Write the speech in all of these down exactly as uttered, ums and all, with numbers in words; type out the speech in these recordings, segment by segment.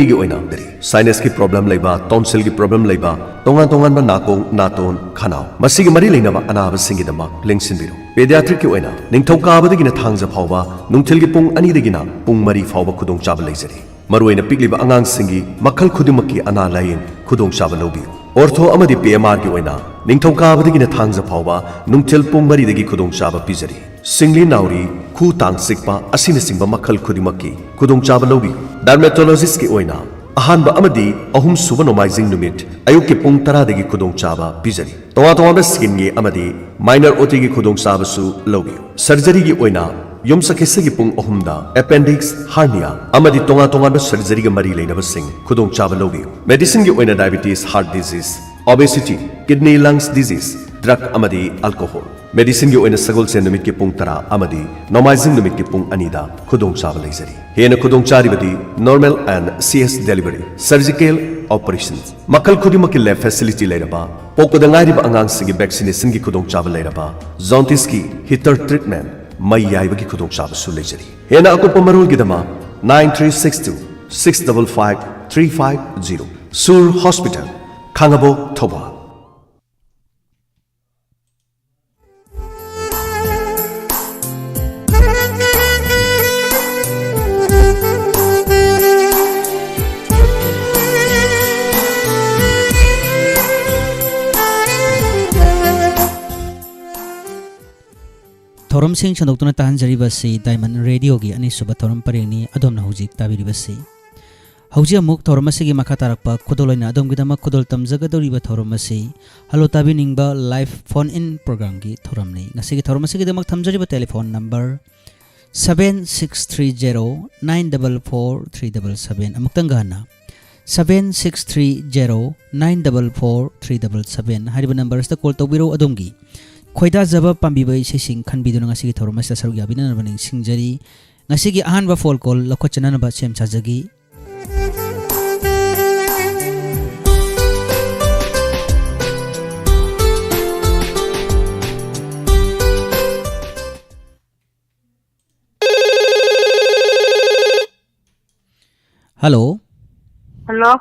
ꯒꯤ ꯑꯣꯏꯅ ꯁꯥꯏꯅꯁꯀꯤ ꯄ꯭ꯔꯣꯕ꯭ꯂꯦꯝ ꯂꯩꯕ, ꯇꯣꯟꯁꯤꯜꯒꯤ ꯄ꯭ꯔꯣꯕ꯭ꯂꯦꯝ ꯂꯩꯕ, ꯇꯣꯉꯥꯟ ꯇꯣꯉꯥꯟꯕ ꯅꯥꯀꯣꯡ, ꯅꯥꯇꯣꯟ, ꯈꯅꯥꯎ, ꯃꯁꯤꯒꯤ ꯃꯔꯤ ꯂꯩꯅꯕ ꯑꯅꯥꯕꯁꯤꯡꯒꯤꯗꯃꯛ ꯂꯦꯡꯁꯤꯟꯕꯤꯔꯣ꯫ ꯄꯦꯗꯤꯌꯥꯇ꯭ꯔꯤꯛꯀꯤ ꯑꯣꯏꯅ ꯅꯤꯡꯊꯧꯀꯥꯕꯗꯒꯤꯅ ꯊꯥꯡꯖ ꯐꯥꯎꯕ ꯅꯨꯡꯊꯤꯜꯒꯤ ꯄꯨꯡ ꯑꯅꯤꯗꯒꯤꯅ ꯄꯨꯡ ꯃꯔꯤ ꯐꯥꯎꯕ ꯈꯨꯗꯣꯡꯆꯥꯕ ꯂꯩꯖꯔꯤ꯫ ꯃꯔꯨꯑꯣꯏꯅ ꯄꯤꯛꯂꯤꯕ ꯑꯉꯥꯡꯁꯤꯡꯒꯤ ꯃꯈꯜ ꯈꯨꯗꯤꯡꯃꯛꯀꯤ ꯑꯅꯥ ꯂꯥꯌꯦꯡ ꯈꯨꯗꯣꯡꯆꯥꯕ ꯂꯧꯕꯤꯌꯨ꯫ ꯑꯣꯔꯊꯣ ꯑꯃꯗꯤ ꯄꯤ ꯑꯦꯝ ꯑꯥꯔꯒꯤ ꯑꯣꯏꯅ ꯅꯤꯡꯊꯧꯀꯥꯕꯗꯒꯤꯅ ꯊꯥꯡꯖ ꯐꯥꯎꯕ ꯅꯨꯡꯊꯤꯜ ꯄꯨꯡ ꯃꯔꯤꯗꯒꯤ ꯈꯨꯗꯣꯡꯆꯥꯕ ꯄꯤꯖꯔꯤ꯫ ꯁꯤꯡꯂꯤ ꯅꯥꯎꯔꯤ, ꯈꯨ ꯇꯥꯡ ꯆꯤꯛꯄ ꯑꯁꯤꯅꯆꯤꯡꯕ ꯃꯈꯜ ꯈꯨꯗꯤꯡꯃꯛꯀꯤ ꯈꯨꯗꯣꯡꯆꯥꯕ ꯂꯧꯕꯤꯌꯨ꯫ ꯗꯔꯃꯦꯇꯣꯂꯣꯖꯤꯁꯀꯤ ꯑꯣꯏꯅ ꯑꯍꯥꯟꯕ ꯑꯃꯗꯤ ꯑꯍꯨꯝꯁꯨꯕ ꯅꯣꯡꯃꯥꯏꯖꯤꯡ ꯅꯨꯃꯤꯠ ꯑꯌꯨꯛꯀꯤ ꯄꯨꯡ ꯇꯔꯥꯗꯒꯤ ꯈꯨꯗꯣꯡꯆꯥꯕ ꯄꯤꯖꯔꯤ꯫ ꯇꯣꯉꯥꯟ ꯇꯣꯉꯥꯟꯕ ꯁ꯭ꯀꯤꯟꯒꯤ ꯑꯃꯗꯤ ꯃꯥꯏꯅꯔ ꯑꯣꯇꯤꯒꯤ ꯈꯨꯗꯣꯡꯆꯥꯕꯁꯨ ꯂꯧꯕꯤꯌꯨ꯫ ꯁꯔꯖꯔꯤꯒꯤ ꯑꯣꯏꯅ ꯌꯨꯝꯁꯀꯩꯁꯒꯤ ꯄꯨꯡ ꯑꯍꯨꯝꯗ ꯑꯦꯄꯦꯟꯗꯤꯛꯁ, ꯍꯥꯔꯅꯤꯌꯥ ꯑꯃꯗꯤ ꯇꯣꯉꯥꯟ ꯇꯣꯉꯥꯟꯕ ꯁꯔꯖꯔꯤꯒ ꯃꯔꯤ ꯂꯩꯅꯕꯁꯤꯡ ꯈꯨꯗꯣꯡꯆꯥꯕ ꯂꯧꯕꯤꯌꯨ꯫ ꯃꯦꯗꯤꯁꯤꯟꯒꯤ ꯑꯣꯏꯅ diabetes, heart disease, obesity, kidney, lungs disease, drug ꯑꯃꯗꯤ ꯑꯜꯀꯣꯍꯣꯜ꯫ ꯃꯦꯗꯤꯁꯤꯟꯒꯤ ꯑꯣꯏꯅ ꯁꯒꯣꯜꯁꯦꯟ ꯅꯨꯃꯤꯠꯀꯤ ꯄꯨꯡ ꯇꯔꯥ ꯑꯃꯗꯤ ꯅꯣꯡꯃꯥꯏꯖꯤꯡ ꯅꯨꯃꯤꯠꯀꯤ ꯄꯨꯡ ꯑꯅꯤꯗ ꯈꯨꯗꯣꯡꯆꯥꯕ ꯂꯩꯖꯔꯤ꯫ ꯍꯦꯟꯅ ꯈꯨꯗꯣꯡꯆꯥꯔꯤꯕꯗꯤ normal N C S delivery, surgical operation, ꯃꯈꯜ ꯈꯨꯗꯤꯡꯃꯛꯀꯤ ꯂꯦꯕ ꯐꯦꯁꯤꯂꯤꯇꯤ ꯂꯩꯔꯕ, ꯄꯣꯛꯄꯗ ꯉꯥꯏꯔꯤꯕ ꯑꯉꯥꯡꯁꯤꯡꯒꯤ ꯚꯦꯛꯁꯤꯅꯦꯁꯟꯒꯤ ꯈꯨꯗꯣꯡꯆꯥꯕ ꯂꯩꯔꯕ, ꯖꯣꯟꯇꯤꯁꯀꯤ ꯍꯤꯇꯔ ꯇ꯭ꯔꯤꯠꯃꯦꯟ, ꯃꯩ ꯌꯥꯏꯕꯒꯤ ꯈꯨꯗꯣꯡꯆꯥꯕꯁꯨ ꯂꯩꯖꯔꯤ꯫ ꯍꯦꯟꯅ ꯑꯀꯨꯞꯄ ꯃꯔꯣꯜꯒꯤꯗꯃꯛ nine three six two six double five three five zero꯫ ꯁꯨꯔ ꯍꯣꯁꯄꯤꯇꯥꯜ, ꯈꯥꯉꯕꯣꯛ, ꯊꯧꯕꯥꯜ꯫ ꯊꯧꯔꯝꯁꯤꯡ ꯁꯟꯗꯣꯛꯇꯨꯅ ꯇꯥꯍꯟꯖꯔꯤꯕ ꯑꯁꯤ ꯗꯥꯏꯃꯟ ꯔꯦꯗꯤꯑꯣꯒꯤ ꯑꯅꯤꯁꯨꯕ ꯊꯧꯔꯝ ꯄꯔꯦꯡꯅꯤ, ꯑꯗꯣꯝꯅ ꯍꯧꯖꯤꯛ ꯇꯥꯕꯤꯔꯤꯕꯁꯤ꯫ ꯍꯧꯖꯤꯛ ꯑꯃꯨꯛ ꯊꯧꯔꯝ ꯑꯁꯤꯒꯤ ꯃꯈꯥ ꯇꯥꯔꯛꯄ ꯈꯨꯗꯣꯜ ꯑꯣꯏꯅ ꯑꯗꯣꯝꯒꯤꯗꯃꯛ ꯈꯨꯗꯣꯜ ꯇꯝꯖꯒꯗꯧꯔꯤꯕ ꯊꯧꯔꯝ ꯑꯁꯤ ꯍꯜꯂꯣ ꯇꯥꯕꯤꯅꯤꯡꯕ ꯂꯥꯏꯚ ꯐꯣꯟ ꯏꯟ ꯄ꯭ꯔꯣꯒ꯭ꯔꯥꯝꯒꯤ ꯊꯧꯔꯝꯅꯤ꯫ ꯉꯁꯤꯒꯤ ꯊꯧꯔꯝ ꯑꯁꯤꯒꯤꯗꯃꯛ ꯊꯝꯖꯔꯤꯕ telephone number seven six three zero nine double four three double seven꯫ ꯑꯃꯨꯛꯇꯪꯒ ꯍꯟꯅ, seven six three zero nine double four three double seven ꯍꯥꯏꯔꯤꯕ ꯅꯝꯕꯔ ꯑꯁꯤꯗ ꯀꯣꯜ ꯇꯧꯕꯤꯔꯛꯎ꯫ ꯑꯗꯣꯝꯒꯤ ꯈꯣꯏꯗꯥꯖꯕ ꯄꯥꯝꯕꯤꯕ ꯏꯁꯩꯁꯤꯡ ꯈꯟꯕꯤꯗꯨꯅ ꯉꯁꯤꯒꯤ ꯊꯧꯔꯝ ꯑꯁꯤꯗ ꯁꯔꯨꯛ ꯌꯥꯕꯤꯅꯅꯕ ꯅꯤꯡꯁꯤꯡꯖꯔꯤ꯫ ꯉꯁꯤꯒꯤ ꯑꯍꯥꯟꯕ ꯐꯣꯟ ꯀꯣꯜ ꯂꯧꯈꯠꯆꯅꯅꯕ ꯁꯦꯝ ꯁꯥꯖꯒꯤ꯫ ꯍꯜꯂꯣ꯫ ꯍꯜꯂꯣ꯫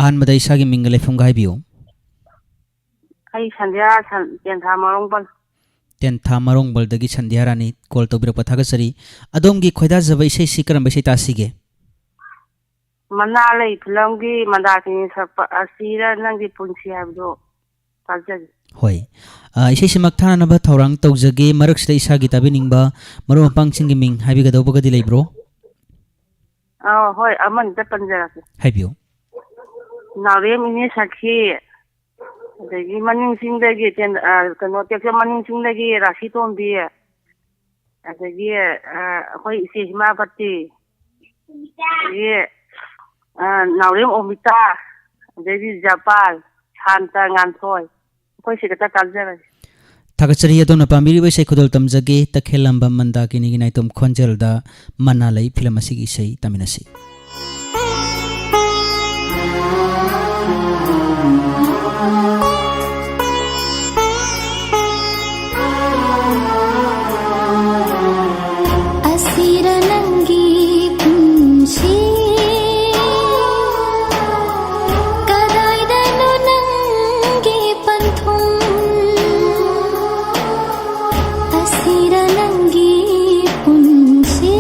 ꯑꯍꯥꯟꯕꯗ ꯏꯁꯥꯒꯤ ꯃꯤꯡꯒ ꯂꯩꯐꯝꯒ ꯍꯥꯏꯕꯤꯌꯨ꯫ ꯑꯩ ꯁꯟꯙ꯭ꯌꯥ ꯁꯟ-, ꯇꯦꯟꯊꯥ ꯃꯔꯣꯡꯕꯜ꯫ ꯇꯦꯟꯊꯥ ꯃꯔꯣꯡꯕꯜꯗꯒꯤ ꯁꯟꯙ꯭ꯌꯥ ꯔꯥꯅꯤ ꯀꯣꯜ ꯇꯧꯕꯤꯔꯛꯄ ꯊꯥꯒꯠꯆꯔꯤ꯫ ꯑꯗꯣꯝꯒꯤ ꯈꯣꯏꯗꯥꯖꯕ ꯏꯁꯩꯁꯤ ꯀꯔꯝꯕ ꯏꯁꯩ ꯇꯥꯁꯤꯒꯦ? ꯃꯅꯥ ꯂꯩ ꯐꯤꯂꯝꯒꯤ ꯃꯟꯗꯥꯀꯤꯅꯤ ꯁꯛꯄ ꯑꯁꯤꯔ ꯅꯪꯒꯤ ꯄꯨꯟꯁꯤ ꯍꯥꯏꯕꯗꯣ ꯇꯥꯖꯒꯦ꯫ ꯍꯣꯏ꯫ ꯑ, ꯏꯁꯩꯁꯤꯃꯛ ꯊꯥꯅꯅꯕ ꯊꯧꯔꯥꯡ ꯇꯧꯖꯒꯦ꯫ ꯃꯔꯛꯁꯤꯗ ꯏꯁꯥꯒꯤ ꯇꯥꯕꯤꯅꯤꯡꯕ ꯃꯔꯨꯞ ꯃꯄꯥꯡꯁꯤꯡꯒꯤ ꯃꯤꯡ ꯍꯥꯏꯕꯤꯒꯗꯧꯕꯒꯗꯤ ꯂꯩꯕ꯭ꯔꯣ? ꯑꯥ, ꯍꯣꯏ, ꯑꯃꯅꯤꯗ ꯄꯟꯖꯔꯛꯀꯦ꯫ ꯍꯥꯏꯕꯤꯌꯨ꯫ ꯅꯥꯎꯔꯦꯝ ꯏꯅꯦ ꯁꯈꯤ, ꯑꯗꯒꯤ ꯃꯅꯤꯡ ꯆꯤꯡꯗꯒꯤ ꯇꯦꯟ-, ꯑ, ꯀꯩꯅꯣ, ꯇꯦꯛꯆꯝ ꯃꯅꯤꯡ ꯆꯤꯡꯗꯒꯤ ꯔꯥꯁꯤ ꯇꯣꯝꯕꯤ, ꯑꯗꯒꯤ, ꯑ, ꯑꯩꯈꯣꯏ ꯏꯆꯦ ꯍꯤꯃꯥꯄꯇꯤ, ꯑꯗꯒꯤ, ꯑ, ꯅꯥꯎꯔꯦꯝ ꯑꯣꯃꯤꯇꯥ, ꯑꯗꯒꯤ ꯖꯄꯥꯜ, ꯁꯥꯟꯇ, ꯉꯥꯟꯊꯣꯏ, ꯑꯩꯈꯣꯏ ꯁꯤ ꯈꯛꯇ ꯀꯥꯖꯔꯒꯦ꯫ ꯊꯥꯒꯠꯆꯔꯤ꯫ ꯑꯗꯣꯝꯅ ꯄꯥꯝꯕꯤꯔꯤꯕ ꯏꯁꯩ ꯈꯨꯗꯣꯜ ꯇꯝꯖꯒꯦ꯫ ꯇꯈꯦꯜꯂꯝꯕꯝ ꯃꯟꯗꯥꯀꯤꯅꯤꯒꯤ ꯅꯥꯏꯇꯣꯝ ꯈꯣꯟꯖꯦꯜꯗ ꯃꯅꯥ ꯂꯩ ꯐꯤꯂꯝ ꯑꯁꯤꯒꯤ ꯏꯁꯩ ꯇꯥꯃꯤꯟꯅꯁꯤ꯫ ꯑꯁꯤꯔ ꯅꯪꯒꯤ ꯄꯨꯟꯁꯤ, ꯀꯗꯥꯏꯗꯅꯣ ꯅꯪꯒꯤ ꯄꯟꯊꯨꯡ? ꯑꯁꯤꯔ ꯅꯪꯒꯤ ꯄꯨꯟꯁꯤ,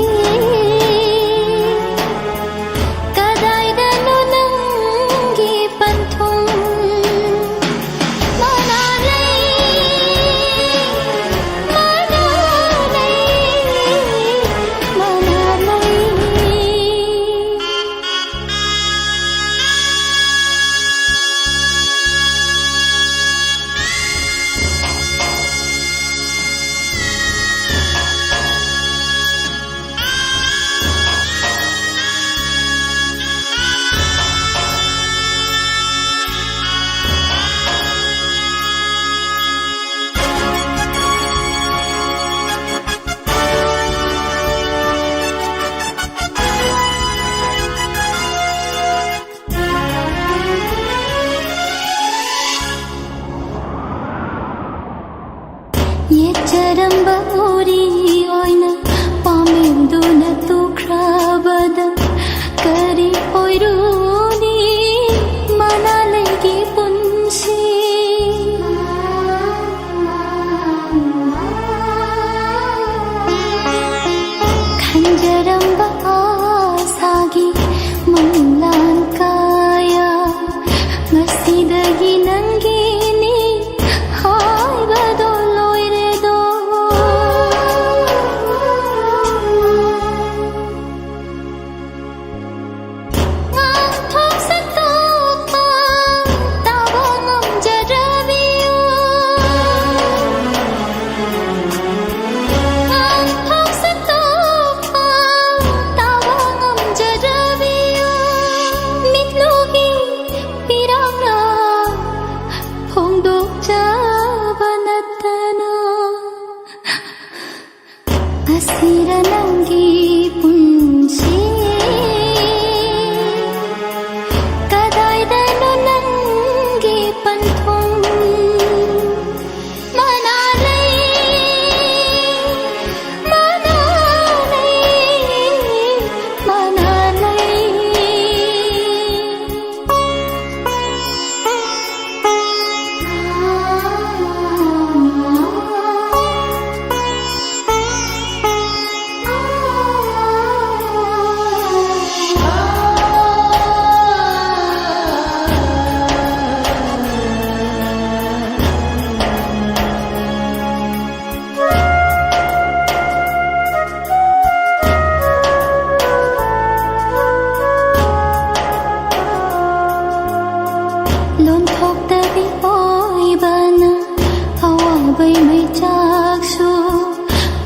ꯃꯩꯆꯥꯛꯁꯨ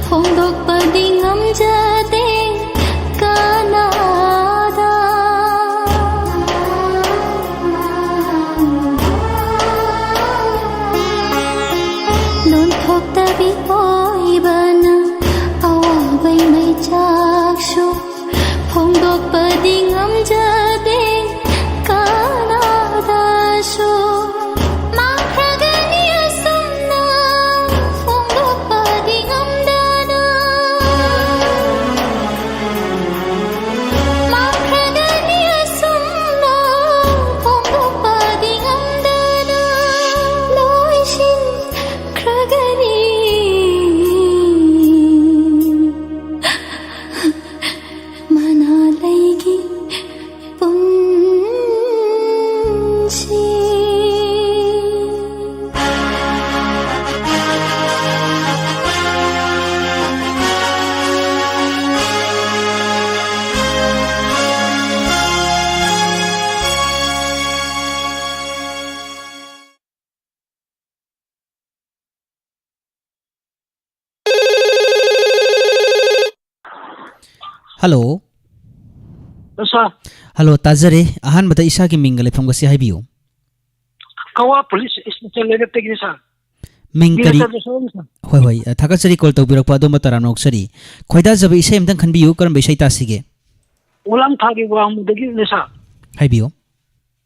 ꯐꯣꯡꯗꯣꯛꯄꯗꯤ ꯉꯝꯖꯗꯦ ꯀꯅꯥꯗ꯫ ꯂꯣꯟꯊꯣꯛꯇꯕꯤ ꯑꯣꯏꯕꯅ ꯑꯋꯥꯕꯩ ꯃꯩꯆꯥꯛꯁꯨ ꯐꯣꯡꯗꯣꯛꯄꯗꯤ ꯉꯝꯖꯗꯦ ꯀꯅꯥꯗꯁꯨ꯫ ꯃꯥꯡꯈ꯭ꯔꯒꯅꯤ ꯑꯁꯨꯝꯅ ꯐꯣꯡꯗꯣꯛꯄꯗꯤ ꯉꯝꯗꯅ꯫ ꯃꯥꯡꯈ꯭ꯔꯒꯅꯤ ꯑꯁꯨꯝꯅ ꯐꯣꯡꯗꯣꯛꯄꯗꯤ ꯉꯝꯗꯅ꯫ ꯂꯣꯏꯁꯤꯟꯈ꯭ꯔꯒꯅꯤ꯫ ꯃꯅꯥ ꯂꯩꯒꯤ ꯄꯨꯟꯁꯤ꯫ ꯍꯜꯂꯣ꯫ ꯁꯥꯔ꯫ ꯍꯜꯂꯣ, ꯇꯥꯖꯔꯦ꯫ ꯑꯍꯥꯟꯕꯗ ꯏꯁꯥꯒꯤ ꯃꯤꯡꯒ ꯂꯩꯐꯝꯒꯁꯤ ꯍꯥꯏꯕꯤꯌꯨ꯫ ꯀꯋꯥ ꯄꯨꯂꯤꯁ ꯏꯁꯇꯦꯁꯟ ꯂꯩꯔꯛꯇꯒꯤꯅꯤ, ꯁꯥꯔ꯫ ꯃꯤꯡ ꯀꯔꯤ? ꯃꯤꯔꯦꯇ ꯖꯣꯁꯣꯟ, ꯁꯥꯔ꯫ ꯍꯣꯏ, ꯍꯣꯏ, ꯊꯥꯒꯠꯆꯔꯤ ꯀꯣꯜ ꯇꯧꯕꯤꯔꯛꯄ ꯑꯗꯣꯝꯕꯨ ꯇꯔꯥꯝꯅ ꯑꯣꯛꯆꯔꯤ꯫ ꯈꯣꯏꯗꯥꯖꯕ ꯏꯁꯩ ꯑꯝꯇꯪ ꯈꯟꯕꯤꯌꯨ, ꯀꯔꯝꯕ ꯏꯁꯩ ꯇꯥꯁꯤꯒꯦ? ꯑꯣꯂꯥꯡ ꯊꯥꯒꯤ ꯋꯥꯡꯃꯗꯒꯤꯅꯦ, ꯁꯥꯔ꯫ ꯍꯥꯏꯕꯤꯌꯨ꯫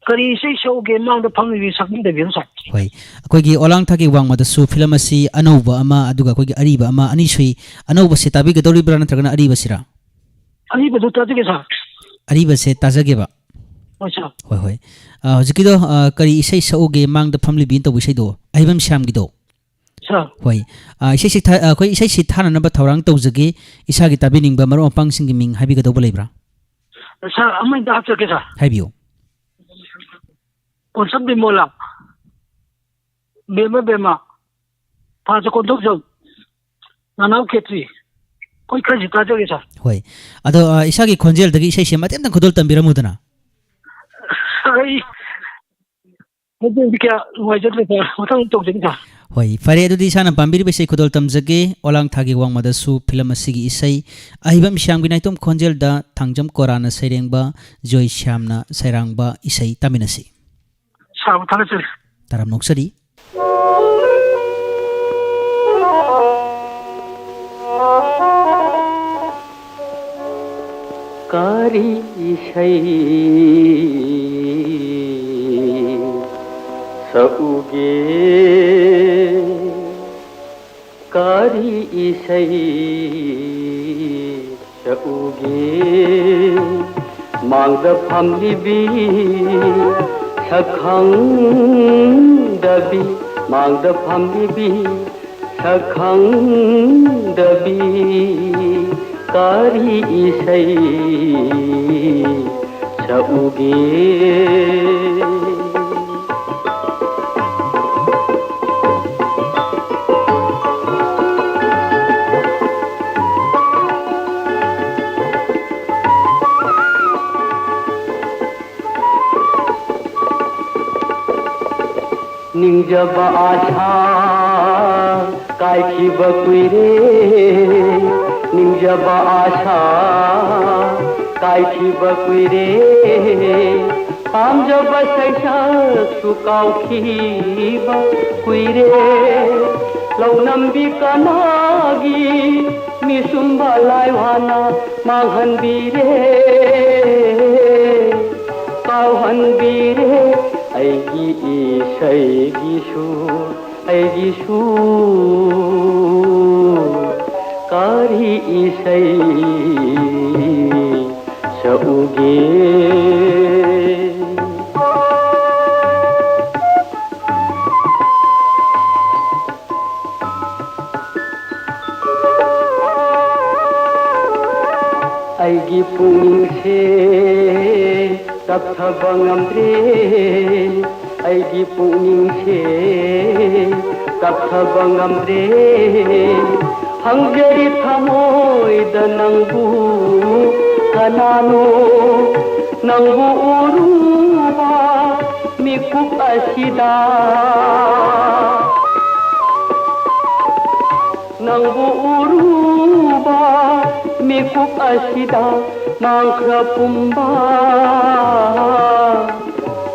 ꯀꯔꯤ ꯏꯁꯩ ꯁꯛꯎꯒꯦ ꯃꯥꯡꯗ ꯐꯝꯂꯤꯕꯤ ꯁꯛꯕꯤꯗꯕꯤꯅꯣ, ꯁꯥꯔ? ꯍꯣꯏ, ꯑꯩꯈꯣꯏꯒꯤ ꯑꯣꯂꯥꯡ ꯊꯥꯒꯤ ꯋꯥꯡꯃꯗꯁꯨ ꯐꯤꯂꯝ ꯑꯁꯤ ꯑꯅꯧꯕ ꯑꯃ, ꯑꯗꯨꯒ ꯑꯩꯈꯣꯏꯒꯤ ꯑꯔꯤꯕ ꯑꯃ, ꯑꯅꯤ ꯁꯨꯏ꯫ ꯑꯅꯧꯕꯁꯤ ꯇꯥꯕꯤꯒꯗꯧꯔꯤꯕ꯭ꯔꯥ, ꯅꯠꯇ꯭ꯔꯒꯅ ꯑꯔꯤꯕꯁꯤꯔꯥ? ꯑꯔꯤꯕꯗꯨ ꯇꯥꯖꯒꯦ, ꯁꯥꯔ꯫ ꯑꯔꯤꯕꯁꯦ ꯇꯥꯖꯒꯦꯕ? ꯍꯣꯏ, ꯁꯥꯔ꯫ ꯍꯣꯏ, ꯍꯣꯏ꯫ ꯑ, ꯍꯧꯖꯤꯛꯀꯤꯗꯣ, ꯑ, ꯀꯔꯤ ꯏꯁꯩ ꯁꯛꯎꯒꯦ ꯃꯥꯡꯗ ꯐꯝꯂꯤꯕꯤꯅ ꯇꯧꯕ ꯏꯁꯩꯗꯣ, ꯑꯍꯩꯕꯝ ꯁ꯭ꯌꯥꯝꯒꯤꯗꯣ? ꯁꯥꯔ꯫ ꯍꯣꯏ꯫ ꯑ, ꯏꯁꯩꯁꯤ ꯊꯥ-, ꯑ, ꯑꯩꯈꯣꯏ ꯏꯁꯩꯁꯤ ꯊꯥꯅꯅꯕ ꯊꯧꯔꯥꯡ ꯇꯧꯖꯒꯦ꯫ ꯏꯁꯥꯒꯤ ꯇꯥꯕꯤꯅꯤꯡꯕ ꯃꯔꯨꯞ ꯃꯄꯥꯡꯁꯤꯡꯒꯤ ꯃꯤꯡ ꯍꯥꯏꯕꯤꯒꯗꯧꯕ ꯂꯩꯕ꯭ꯔꯥ? ꯁꯥꯔ, ꯑꯃ ꯍꯦꯛꯇ ꯍꯥꯞꯆꯔꯛꯀꯦ, ꯁꯥꯔ꯫ ꯍꯥꯏꯕꯤꯌꯨ꯫ ꯀꯣꯟꯁꯝ ꯕꯤꯃꯣꯂꯥ, ꯕꯦꯝꯃ ꯕꯦꯝꯃ, ꯐꯥꯖ ꯀꯣꯟꯊꯧꯖꯝ, ꯅꯅꯥꯎ ꯈꯦꯇ꯭ꯔꯤ, ꯑꯩꯈꯣꯏ ꯈꯔꯁꯤ ꯇꯥꯖꯒꯦ, ꯁꯥꯔ꯫ ꯍꯣꯏ꯫ ꯑꯗꯣ, ꯑ, ꯏꯁꯥꯒꯤ ꯈꯣꯟꯖꯦꯜꯗꯒꯤ ꯏꯁꯩꯁꯦ ꯃꯇꯦꯛ ꯑꯃꯇꯪ ꯈꯨꯗꯣꯜ ꯇꯝꯕꯤꯔꯝꯃꯨꯗꯅ꯫ ꯁꯥꯔ, ꯑꯩ ꯈꯣꯟꯖꯦꯜꯗꯤ ꯀꯌꯥ ꯅꯨꯡꯉꯥꯏꯖꯗ꯭ꯔꯦ, ꯁꯥꯔ꯫ ꯃꯊꯪ ꯇꯧꯖꯒꯦ, ꯁꯥꯔ꯫ ꯍꯣꯏ, ꯐꯔꯦ, ꯑꯗꯨꯗꯤ ꯏꯁꯥꯅ ꯄꯥꯝꯕꯤꯔꯤꯕ ꯏꯁꯩ ꯈꯨꯗꯣꯜ ꯇꯝꯖꯒꯦ꯫ ꯑꯣꯂꯥꯡ ꯊꯥꯒꯤ ꯋꯥꯡꯃꯗꯁꯨ ꯐꯤꯂꯝ ꯑꯁꯤꯒꯤ ꯏꯁꯩ, ꯑꯍꯩꯕꯝ ꯁ꯭ꯌꯥꯝꯒꯤ ꯅꯥꯏꯇꯣꯝ ꯈꯣꯟꯖꯦꯜꯗ ꯊꯥꯡꯖꯝ ꯀꯣꯔꯥꯅ ꯁꯩꯔꯦꯡꯕ, ꯖꯣꯏ ꯁ꯭ꯌꯥꯝꯅ ꯁꯩꯔꯥꯡꯕ ꯏꯁꯩ ꯇꯥꯃꯤꯟꯅꯁꯤ꯫ ꯁꯥꯕ ꯊꯥꯒꯠꯆꯔꯤ꯫ ꯇꯔꯥꯝꯅ ꯑꯣꯛꯆꯔꯤ꯫ ꯀꯔꯤ ꯏꯁꯩ ꯁꯛꯎꯒꯦ, ꯀꯔꯤ ꯏꯁꯩ ꯁꯛꯎꯒꯦ, ꯃꯥꯡꯗ ꯐꯝꯂꯤꯕꯤ ꯁꯛꯈꯪꯗꯕꯤ, ꯃꯥꯡꯗ ꯐꯝꯂꯤꯕꯤ ꯁꯛꯈꯪꯗꯕꯤ, ꯀꯔꯤ ꯏꯁꯩ ꯁꯛꯎꯒꯦ? ꯅꯤꯡꯖꯕ ꯑꯥꯁꯥ ꯀꯥꯏꯈꯤꯕ ꯀꯨꯏꯔꯦ, ꯅꯤꯡꯖꯕ ꯑꯥꯁꯥ ꯀꯥꯏꯈꯤꯕ ꯀꯨꯏꯔꯦ, ꯄꯥꯝꯖꯕ ꯁꯩꯁꯛꯁꯨ ꯀꯥꯎꯈꯤꯕ ꯀꯨꯏꯔꯦ꯫ ꯂꯧꯅꯝꯕꯤ ꯀꯅꯥꯒꯤ ꯃꯤꯁꯨꯝꯕ ꯂꯥꯏꯋꯥꯅ ꯃꯥꯡꯍꯟꯕꯤꯔꯦ, ꯀꯥꯎꯍꯟꯕꯤꯔꯦ꯫ ꯑꯩꯒꯤ ꯏꯁꯩꯒꯤꯁꯨ, ꯑꯩꯒꯤꯁꯨ ꯀꯔꯤ ꯏꯁꯩ ꯁꯛꯎꯒꯦ? ꯑꯩꯒꯤ ꯄꯨꯛꯅꯤꯡꯁꯦ ꯇꯞꯊꯕ ꯉꯝꯗ꯭ꯔꯦ, ꯑꯩꯒꯤ ꯄꯨꯛꯅꯤꯡꯁꯦ ꯇꯞꯊꯕ ꯉꯝꯗ꯭ꯔꯦ꯫ ꯍꯪꯖꯔꯤ ꯊꯃꯣꯏꯗ ꯅꯪꯕꯨ ꯀꯅꯥꯅꯣ, ꯅꯪꯕꯨ ꯎꯔꯨꯕ ꯃꯤꯀꯨꯞ ꯑꯁꯤꯗ꯫ ꯎꯕꯨ ꯎꯔꯨꯕ ꯃꯤꯀꯨꯞ ꯑꯁꯤꯗ ꯃꯥꯡꯈ꯭ꯔ ꯄꯨꯝꯕ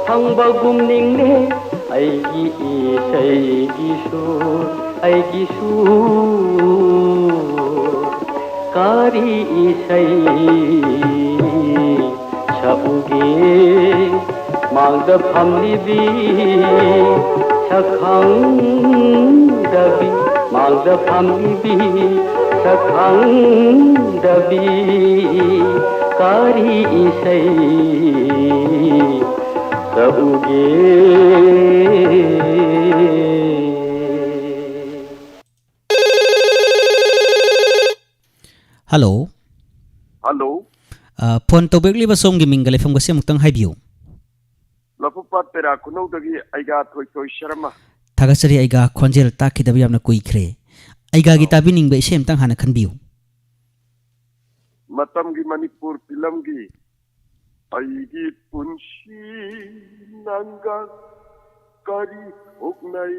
ꯐꯪꯕꯒꯨꯝ ꯅꯤꯡꯂꯦ꯫ ꯑꯩꯒꯤ ꯏꯁꯩꯒꯤ ꯁꯨꯔ, ꯑꯩꯒꯤ ꯁꯨꯔ, ꯀꯔꯤ ꯏꯁꯩ ꯁꯛꯎꯒꯦ? ꯃꯥꯡꯗ ꯐꯝꯂꯤꯕꯤ ꯁꯛꯈꯪꯗꯕꯤ, ꯃꯥꯡꯗ ꯐꯝꯂꯤꯕꯤ ꯁꯛꯈꯪꯗꯕꯤ, ꯀꯔꯤ ꯏꯁꯩ ꯁꯛꯎꯒꯦ? ꯍꯜꯂꯣ꯫ ꯍꯜꯂꯣ꯫ ꯑ, ꯐꯣꯟ ꯇꯧꯕꯤꯔꯛꯂꯤꯕ ꯁꯣꯝꯒꯤ ꯃꯤꯡꯒ ꯂꯩꯐꯝꯒꯁꯦ ꯑꯃꯨꯛꯇꯪ ꯍꯥꯏꯕꯤꯌꯨ꯫ ꯂꯧꯕꯨꯛꯄꯥꯠ ꯇꯦꯔꯥ ꯈꯨꯅꯧꯗꯒꯤ ꯑꯩꯒꯥ ꯊꯣꯏꯊꯣꯏ ꯁꯔꯃ꯫ ꯊꯥꯒꯠꯆꯔꯤ ꯑꯩꯒꯥ, ꯈꯣꯟꯖꯦꯜ ꯇꯥꯈꯤꯗꯕ ꯌꯥꯝꯅ ꯀꯨꯏꯈ꯭ꯔꯦ꯫ ꯑꯩꯒꯥꯒꯤ ꯑꯧ꯫ ꯇꯥꯕꯤꯅꯤꯡꯕ ꯏꯁꯩ ꯑꯃꯇꯪ ꯍꯥꯟꯅ ꯈꯟꯕꯤꯌꯨ꯫ ꯃꯇꯝꯒꯤ ꯃꯅꯤꯄꯨꯔ ꯐꯤꯂꯝꯒꯤ ꯑꯩꯒꯤ ꯄꯨꯟꯁꯤ ꯅꯪꯒ ꯀꯔꯤ ꯊꯣꯛꯅꯩ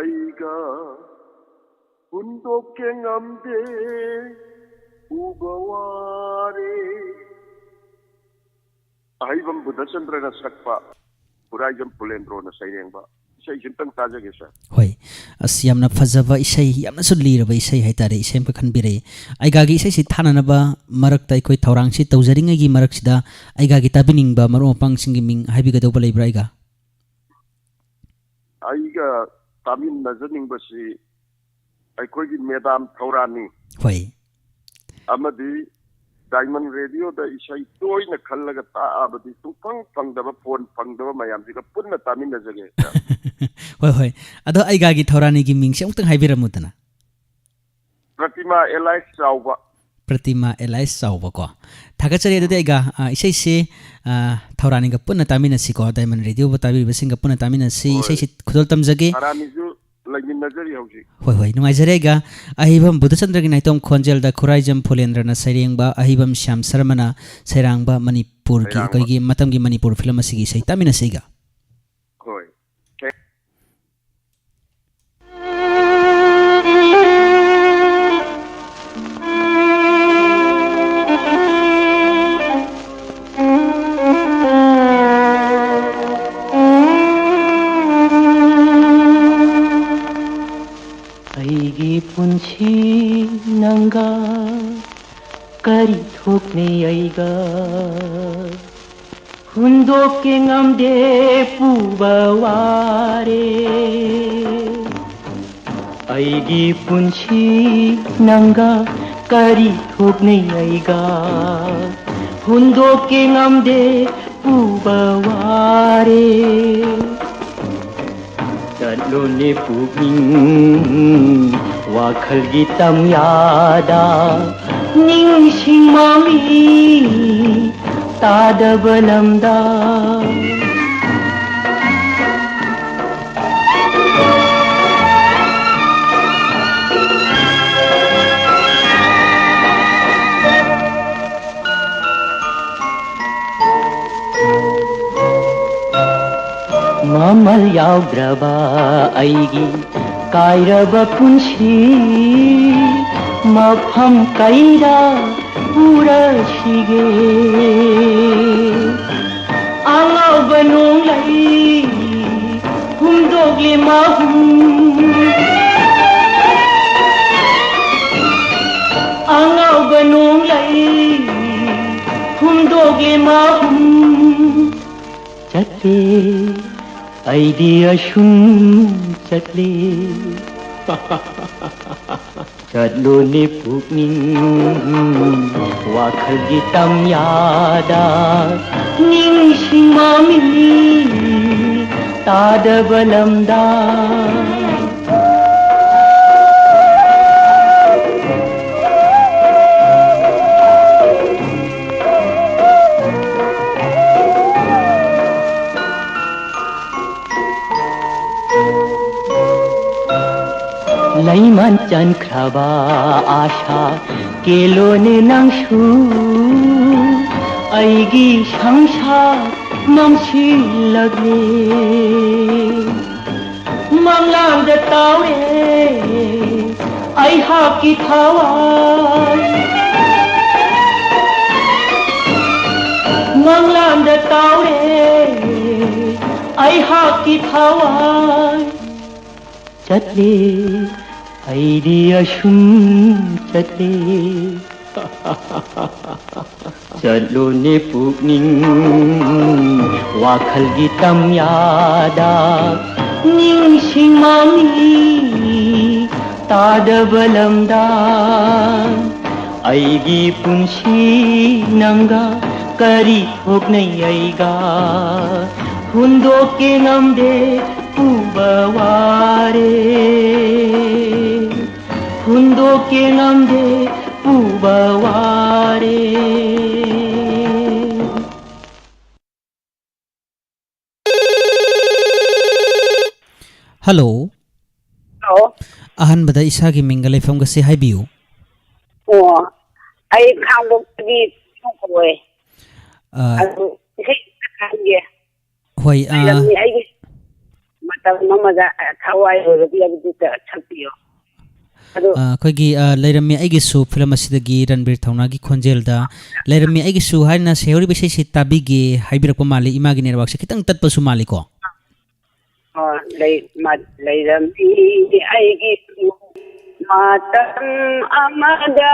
ꯑꯩꯒ ꯍꯨꯟꯗꯣꯛꯀꯦ ꯉꯝꯗꯦ ꯎꯕ ꯋꯥꯔꯦ꯫ ꯑꯍꯩꯕꯝ ꯕꯨꯙꯆꯟꯗ꯭ꯔꯅ ꯁꯛꯄ, ꯈꯨꯔꯥꯏꯖꯝ ꯄꯨꯂꯦꯟꯗ꯭ꯔꯣꯅ ꯁꯩꯔꯦꯡꯕ ꯏꯁꯩꯁꯤ ꯑꯝꯇꯪ ꯇꯥꯖꯒꯦ ꯁꯥꯔ꯫ ꯍꯣꯏ, ꯑꯁ, ꯌꯥꯝꯅ ꯐꯖꯕ ꯏꯁꯩ, ꯌꯥꯝꯅꯁꯨ ꯂꯤꯔꯕ ꯏꯁꯩ ꯍꯥꯏꯇꯥꯔꯦ, ꯏꯁꯩ ꯑꯃꯈꯛ ꯈꯟꯕꯤꯔꯛꯏ꯫ ꯑꯩꯒꯥꯒꯤ ꯏꯁꯩꯁꯤ ꯊꯥꯅꯅꯕ ꯃꯔꯛꯇ ꯑꯩꯈꯣꯏ ꯊꯧꯔꯥꯡꯁꯤ ꯇꯧꯖꯔꯤꯉꯩꯒꯤ ꯃꯔꯛꯁꯤꯗ ꯑꯩꯒꯥꯒꯤ ꯇꯥꯕꯤꯅꯤꯡꯕ ꯃꯔꯨꯞ ꯃꯄꯥꯡꯁꯤꯡꯒꯤ ꯃꯤꯡ ꯍꯥꯏꯕꯤꯒꯗꯧꯕ ꯂꯩꯕ꯭ꯔꯥ ꯑꯩꯒꯥ? ꯑꯩꯒ ꯇꯥꯃꯤꯟꯅꯖꯅꯤꯡꯕꯁꯤ ꯑꯩꯈꯣꯏꯒꯤ ꯃꯦꯗꯥꯝ ꯊꯧꯔꯥꯅꯤ ꯍꯣꯏ꯫ ꯑꯃꯗꯤ ꯗꯥꯏꯃꯟ ꯔꯦꯗꯤꯑꯣꯗ ꯏꯁꯩ ꯇꯣꯏꯅ ꯈꯜꯂꯒ ꯇꯥꯛꯑꯕꯗꯤ ꯁꯨꯡꯐꯪ ꯐꯪꯗꯕ, ꯐꯣꯟ ꯐꯪꯗꯕ ꯃꯌꯥꯝꯁꯤꯒ ꯄꯨꯟꯅ ꯇꯥꯃꯤꯟꯅꯖꯒꯦ꯫ ꯍꯣꯏ, ꯍꯣꯏ꯫ ꯑꯗꯣ ꯑꯩꯒꯥꯒꯤ ꯊꯧꯔꯥꯅꯤꯒꯤ ꯃꯤꯡꯁꯦ ꯑꯃꯨꯛꯇꯪ ꯍꯥꯏꯕꯤꯔꯝꯃꯨꯗꯅ꯫ ꯄ꯭ꯔꯇꯤꯃꯥ ꯑꯦꯂꯥꯏꯁ ꯆꯥꯎꯕ꯫ ꯄ꯭ꯔꯇꯤꯃꯥ ꯑꯦꯂꯥꯏꯁ ꯆꯥꯎꯕ ꯀꯣ꯫ ꯊꯥꯒꯠꯆꯔꯤ꯫ ꯑꯗꯨꯗꯤ ꯎꯝ꯫ ꯑꯩꯒꯥ, ꯑ, ꯏꯁꯩꯁꯦ, ꯑ, ꯊꯧꯔꯥꯅꯤꯒ ꯄꯨꯟꯅ ꯇꯥꯃꯤꯟꯅꯁꯤꯀꯣ, ꯗꯥꯏꯃꯟ ꯔꯦꯗꯤꯑꯣꯕꯨ ꯇꯥꯕꯤꯔꯤꯕꯁꯤꯡꯒ ꯄꯨꯟꯅ ꯇꯥꯃꯤꯟꯅꯁꯤ꯫ ꯍꯣꯏ꯫ ꯏꯁꯩꯁꯤ ꯈꯨꯗꯣꯜ ꯇꯝꯖꯒꯦ꯫ ꯊꯧꯔꯥꯅꯤꯁꯨ ꯂꯩꯃꯤꯟꯅꯖꯔꯤ ꯍꯧꯖꯤꯛ꯫ ꯍꯣꯏ, ꯍꯣꯏ, ꯅꯨꯡꯉꯥꯏꯖꯔꯦ ꯑꯩꯒꯥ꯫ ꯑꯍꯩꯕꯝ ꯕꯨꯙꯆꯟꯗ꯭ꯔꯒꯤ ꯅꯥꯏꯇꯣꯝ ꯈꯣꯟꯖꯦꯜꯗ ꯈꯨꯔꯥꯏꯖꯝ ꯐꯨꯂꯦꯟꯗ꯭ꯔꯅ ꯁꯩꯔꯦꯡꯕ, ꯑꯍꯩꯕꯝ ꯁ꯭ꯌꯥꯝ ꯁꯔꯃꯅ ꯁꯩꯔꯥꯡꯕ ꯃꯅꯤꯄꯨꯔꯒꯤ, ꯁꯩꯔꯥꯡꯕ꯫ ꯑꯩꯈꯣꯏꯒꯤ ꯃꯇꯝꯒꯤ ꯃꯅꯤꯄꯨꯔ ꯐꯤꯂꯝ ꯑꯁꯤꯒꯤ ꯏꯁꯩ ꯇꯥꯃꯤꯟꯅꯁꯤ ꯑꯩꯒꯥ꯫ ꯍꯣꯏ꯫ ꯅꯩ ꯑꯩꯒ ꯍꯨꯟꯗꯣꯛꯀꯦ ꯉꯝꯗꯦ ꯄꯨꯕ ꯋꯥꯔꯦ꯫ ꯑꯩꯒꯤ ꯄꯨꯟꯁꯤ ꯅꯪꯒ ꯀꯔꯤ ꯊꯣꯛꯅꯩ ꯑꯩꯒ ꯍꯨꯟꯗꯣꯛꯀꯦ ꯉꯝꯗꯦ ꯄꯨꯕ ꯋꯥꯔꯦ꯫ ꯆꯠꯂꯨꯅꯦ ꯄꯨꯛꯅꯤꯡ ꯋꯥꯈꯜꯒꯤ ꯇꯝꯌꯥꯗ ꯅꯤꯡꯁꯤꯡ ꯃꯃꯤ ꯇꯥꯗꯕ ꯂꯝꯗ꯫ ꯃꯃꯜ ꯌꯥꯎꯗ꯭ꯔꯕ ꯑꯩꯒꯤ ꯀꯥꯏꯔꯕ ꯄꯨꯟꯁꯤ ꯃꯐꯝ ꯀꯩꯗ ꯄꯨꯔꯁꯤꯒꯦ? ꯑꯉꯥꯎꯕ ꯅꯣꯡꯂꯩ ꯍꯨꯝꯗꯣꯛꯂꯤ ꯃꯍꯨꯝ꯫ ꯑꯉꯥꯎꯕ ꯅꯣꯡꯂꯩ ꯍꯨꯝꯗꯣꯛꯂꯤ ꯃꯍꯨꯝ꯫ ꯆꯠꯂꯦ ꯑꯩꯗꯤ ꯑꯁꯨꯝ ꯆꯠꯂꯦ꯫ ꯆꯠꯂꯨꯅꯦ ꯄꯨꯛꯅꯤꯡ ꯋꯥꯈꯜꯒꯤ ꯇꯝꯌꯥꯗ ꯅꯤꯡꯁꯤꯡ ꯃꯃꯤ ꯇꯥꯗꯕ ꯂꯝꯗ꯫ ꯂꯩꯃꯟ ꯆꯟꯈ꯭ꯔꯕ ꯑꯥꯁꯥ ꯀꯦꯜꯂꯣꯅꯦ ꯅꯪꯁꯨ꯫ ꯑꯩꯒꯤ ꯁꯪꯁꯥꯔ ꯃꯝꯁꯤꯜꯂꯛꯂꯦ꯫ ꯃꯪꯂꯥꯟꯗ ꯇꯥꯎꯔꯦ ꯑꯩꯍꯥꯛꯀꯤ ꯊꯋꯥꯏ꯫ ꯃꯪꯂꯥꯟꯗ ꯇꯥꯎꯔꯦ ꯑꯩꯍꯥꯛꯀꯤ ꯊꯋꯥꯏ꯫ ꯆꯠꯂꯦ ꯑꯩꯗꯤ ꯑꯁꯨꯝ ꯆꯠꯂꯦ꯫ ꯆꯠꯂꯨꯅꯦ ꯄꯨꯛꯅꯤꯡ ꯋꯥꯈꯜꯒꯤ ꯇꯝꯌꯥꯗ, ꯅꯤꯡꯁꯤꯡ ꯃꯃꯤ ꯇꯥꯗꯕ ꯂꯝꯗ꯫ ꯑꯩꯒꯤ ꯄꯨꯟꯁꯤ ꯅꯪꯒ ꯀꯔꯤ ꯊꯣꯛꯅꯩ ꯑꯩꯒ? ꯍꯨꯟꯗꯣꯛꯀꯦ ꯉꯝꯗꯦ ꯄꯨꯕ ꯋꯥꯔꯦ, ꯍꯨꯟꯗꯣꯛꯀꯦ ꯉꯝꯗꯦ ꯄꯨꯕ ꯋꯥꯔꯦ꯫ ꯍꯜꯂꯣ꯫ ꯍꯜꯂꯣ꯫ ꯑꯍꯥꯟꯕꯗ ꯏꯁꯥꯒꯤ ꯃꯤꯡꯒ ꯂꯩꯐꯝꯒꯁꯦ ꯍꯥꯏꯕꯤꯌꯨ꯫ ꯑꯣ, ꯑꯩ ꯈꯥꯡꯕꯣꯛꯇꯒꯤ ꯀꯧꯋꯦ꯫ ꯑ, ꯑꯗꯨ ꯏꯁꯩ ꯈꯔ ꯈꯟꯒꯦ꯫ ꯍꯣꯏ, ꯑ, ꯂꯩꯔꯝꯃꯤ ꯑꯩꯒꯤ ꯃꯇꯝ ꯑꯃꯗ ꯊꯋꯥꯏ ꯑꯣꯏꯔꯕꯤ ꯑꯗꯨꯗ ꯁꯛꯄꯤꯌꯣ꯫ ꯑꯗꯨ ꯑ, ꯑꯩꯈꯣꯏꯒꯤ, ꯑ, ꯂꯩꯔꯝꯃꯤ ꯑꯩꯒꯤꯁꯨ ꯐꯤꯂꯝ ꯑꯁꯤꯗꯒꯤ ꯔꯟꯕꯤꯔ ꯊꯧꯅꯥꯒꯤ ꯈꯣꯟꯖꯦꯜꯗ "ꯂꯩꯔꯝꯃꯤ ꯑꯩꯒꯤꯁꯨ" ꯍꯥꯏꯅ ꯁꯩꯍꯧꯔꯤꯕ ꯏꯁꯩꯁꯤ ꯇꯥꯕꯤꯒꯦ ꯍꯥꯏꯕꯤꯔꯛꯄ ꯃꯥꯜꯂꯤ꯫ ꯏꯃꯥꯒꯤ ꯅꯦꯠꯋꯥꯛꯁꯦ ꯈꯤꯇꯪ ꯇꯠꯄꯁꯨ ꯃꯥꯜꯂꯤꯀꯣ꯫ ꯑꯣ, ꯂꯩ-, ꯃ-, ꯂꯩꯔꯝꯃꯤ ꯑꯩꯒꯤ ꯃꯇꯝ ꯑꯃꯗ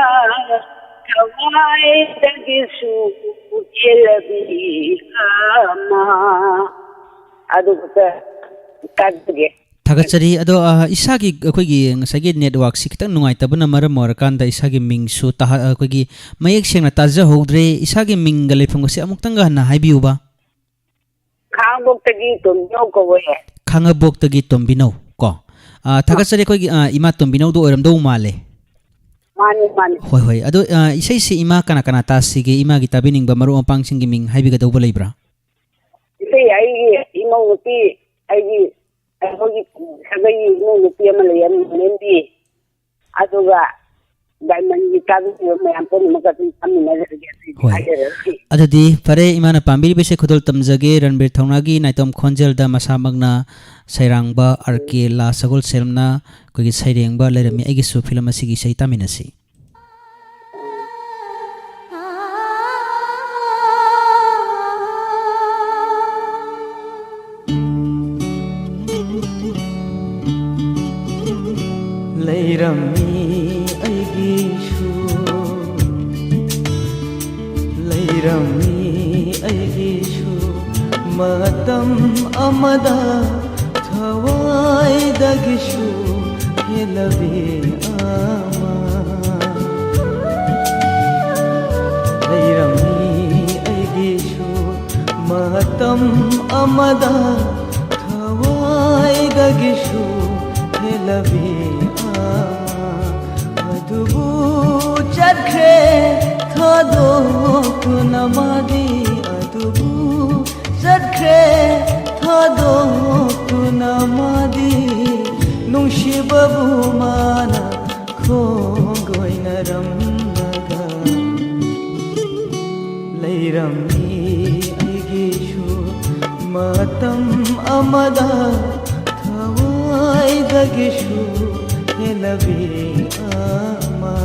ꯊꯋꯥꯏꯗꯒꯤꯁꯨ ꯆꯦꯜꯂꯕꯤ ꯑꯃ꯫ ꯑꯗꯨ ꯈꯛꯇ ꯇꯥꯖꯒꯦ꯫ ꯊꯥꯒꯠꯆꯔꯤ꯫ ꯑꯗꯣ, ꯑ, ꯏꯁꯥꯒꯤ, ꯑꯩꯈꯣꯏꯒꯤ ꯉꯁꯥꯏꯒꯤ ꯅꯦꯠꯋꯥꯛꯁꯤ ꯈꯤꯇꯪ ꯅꯨꯡꯉꯥꯏꯇꯕꯅ ꯃꯔꯝ ꯑꯣꯏꯔꯀꯥꯟꯗ ꯏꯁꯥꯒꯤ ꯃꯤꯡꯁꯨ ꯇꯥꯍ-, ꯑꯩꯈꯣꯏꯒꯤ ꯃꯌꯦꯛ ꯁꯦꯡꯅ ꯇꯥꯖꯍꯧꯗ꯭ꯔꯦ꯫ ꯏꯁꯥꯒꯤ ꯃꯤꯡꯒ ꯂꯩꯐꯝꯒꯁꯦ ꯑꯃꯨꯛꯇꯪꯒ ꯍꯟꯅ ꯍꯥꯏꯕꯤꯌꯨꯕ꯫ ꯈꯥꯡꯉꯕꯣꯛꯇꯒꯤ ꯇꯣꯝꯕꯤꯅꯧ ꯀꯧꯋꯦ꯫ ꯈꯥꯡꯉꯕꯣꯛꯇꯒꯤ ꯇꯣꯝꯕꯤꯅꯧ ꯀꯣ꯫ ꯑ, ꯊꯥꯒꯠꯆꯔꯤ꯫ ꯑꯩꯈꯣꯏꯒꯤ, ꯑ, ꯏꯃꯥ ꯇꯣꯝꯕꯤꯅꯧꯗꯣ ꯑꯣꯏꯔꯝꯗꯧ ꯃꯥꯜꯂꯦ꯫ ꯃꯥꯅꯤ, ꯃꯥꯅꯤ꯫ ꯍꯣꯏ, ꯍꯣꯏ꯫ ꯑꯗꯣ, ꯑ, ꯏꯁꯩꯁꯤ ꯏꯃꯥ ꯀꯅꯥ ꯀꯅꯥ ꯇꯥꯁꯤꯒꯦ? ꯏꯃꯥꯒꯤ ꯇꯥꯕꯤꯅꯤꯡꯕ ꯃꯔꯨꯞ ꯃꯄꯥꯡꯁꯤꯡꯒꯤ ꯃꯤꯡ ꯍꯥꯏꯕꯤꯒꯗꯧꯕ ꯂꯩꯕ꯭ꯔꯥ? ꯏꯁꯩ ꯑꯩꯒꯤ ꯏꯃꯧ ꯅꯨꯄꯤ, ꯑꯩꯒꯤ, ꯑꯩꯈꯣꯏꯒꯤ ꯁꯥꯒꯩꯒꯤ ꯏꯃꯧ ꯅꯨꯄꯤ ꯑꯃ ꯂꯩꯌꯦ, ꯃꯣꯂꯦꯝꯕꯤ꯫ ꯑꯗꯨꯒ ꯗꯥꯏꯃꯟꯒꯤ ꯇꯥꯕꯤꯕ ꯃꯌꯥꯝ ꯄꯨꯝꯅꯃꯛꯀ ꯑꯗꯨꯝ ꯐꯝꯃꯤꯟꯅꯖꯔꯒꯦ, ꯑꯗꯨꯏꯗꯤ ꯍꯣꯏ꯫ ꯍꯥꯏꯖꯔꯒꯦ꯫ ꯑꯗꯨꯗꯤ ꯐꯔꯦ, ꯏꯃꯥꯅ ꯄꯥꯝꯕꯤꯔꯤꯕꯁꯦ ꯈꯨꯗꯣꯜ ꯇꯝꯖꯒꯦ, ꯔꯟꯕꯤꯔ ꯊꯧꯅꯥꯒꯤ ꯅꯥꯏꯇꯣꯝ ꯈꯣꯟꯖꯦꯜꯗ ꯃꯁꯥꯃꯛꯅ ꯁꯩꯔꯥꯡꯕ ꯑꯥꯔ ꯀꯦ ꯂꯥ ꯁꯒꯣꯜꯁꯦꯝꯅ ꯑꯩꯈꯣꯏꯒꯤ ꯁꯩꯔꯦꯡꯕ "ꯂꯩꯔꯝꯃꯤ ꯑꯩꯒꯤꯁꯨ" ꯐꯤꯂꯝ ꯑꯁꯤꯒꯤ ꯏꯁꯩ ꯇꯥꯃꯤꯟꯅꯁꯤ꯫ ꯂꯩꯔꯝꯃꯤ ꯑꯩꯒꯤꯁꯨ ꯃꯇꯝ ꯑꯃꯗ ꯊꯋꯥꯏꯗꯒꯤꯁꯨ ꯍꯦꯜꯂꯕꯤ ꯑꯃ ꯂꯩꯔꯝꯃꯤ ꯑꯩꯒꯤꯁꯨ꯫ ꯃꯇꯝ ꯑꯃꯗ ꯊꯋꯥꯏꯗꯒꯤꯁꯨ ꯍꯦꯜꯂꯕꯤ ꯑꯃ꯫ ꯑꯗꯨꯕꯨ ꯆꯠꯈ꯭ꯔꯦ ꯊꯥꯗꯣꯛꯇꯨꯅ ꯃꯥꯗꯤ꯫ ꯑꯗꯨꯕꯨ ꯆꯠꯈ꯭ꯔꯦ ꯊꯥꯗꯣꯛꯇꯨꯅ ꯃꯥꯗꯤ꯫ ꯅꯨꯡꯁꯤꯕꯕꯨ ꯃꯥꯅ ꯈꯣꯡꯒꯣꯏꯅꯔꯝꯂꯒ ꯂꯩꯔꯝꯃꯤ ꯑꯩꯒꯤꯁꯨ꯫ ꯃꯇꯝ ꯑꯃꯗ ꯊꯋꯥꯏꯗꯒꯤꯁꯨ ꯍꯦꯜꯂꯕꯤ ꯑꯃ꯫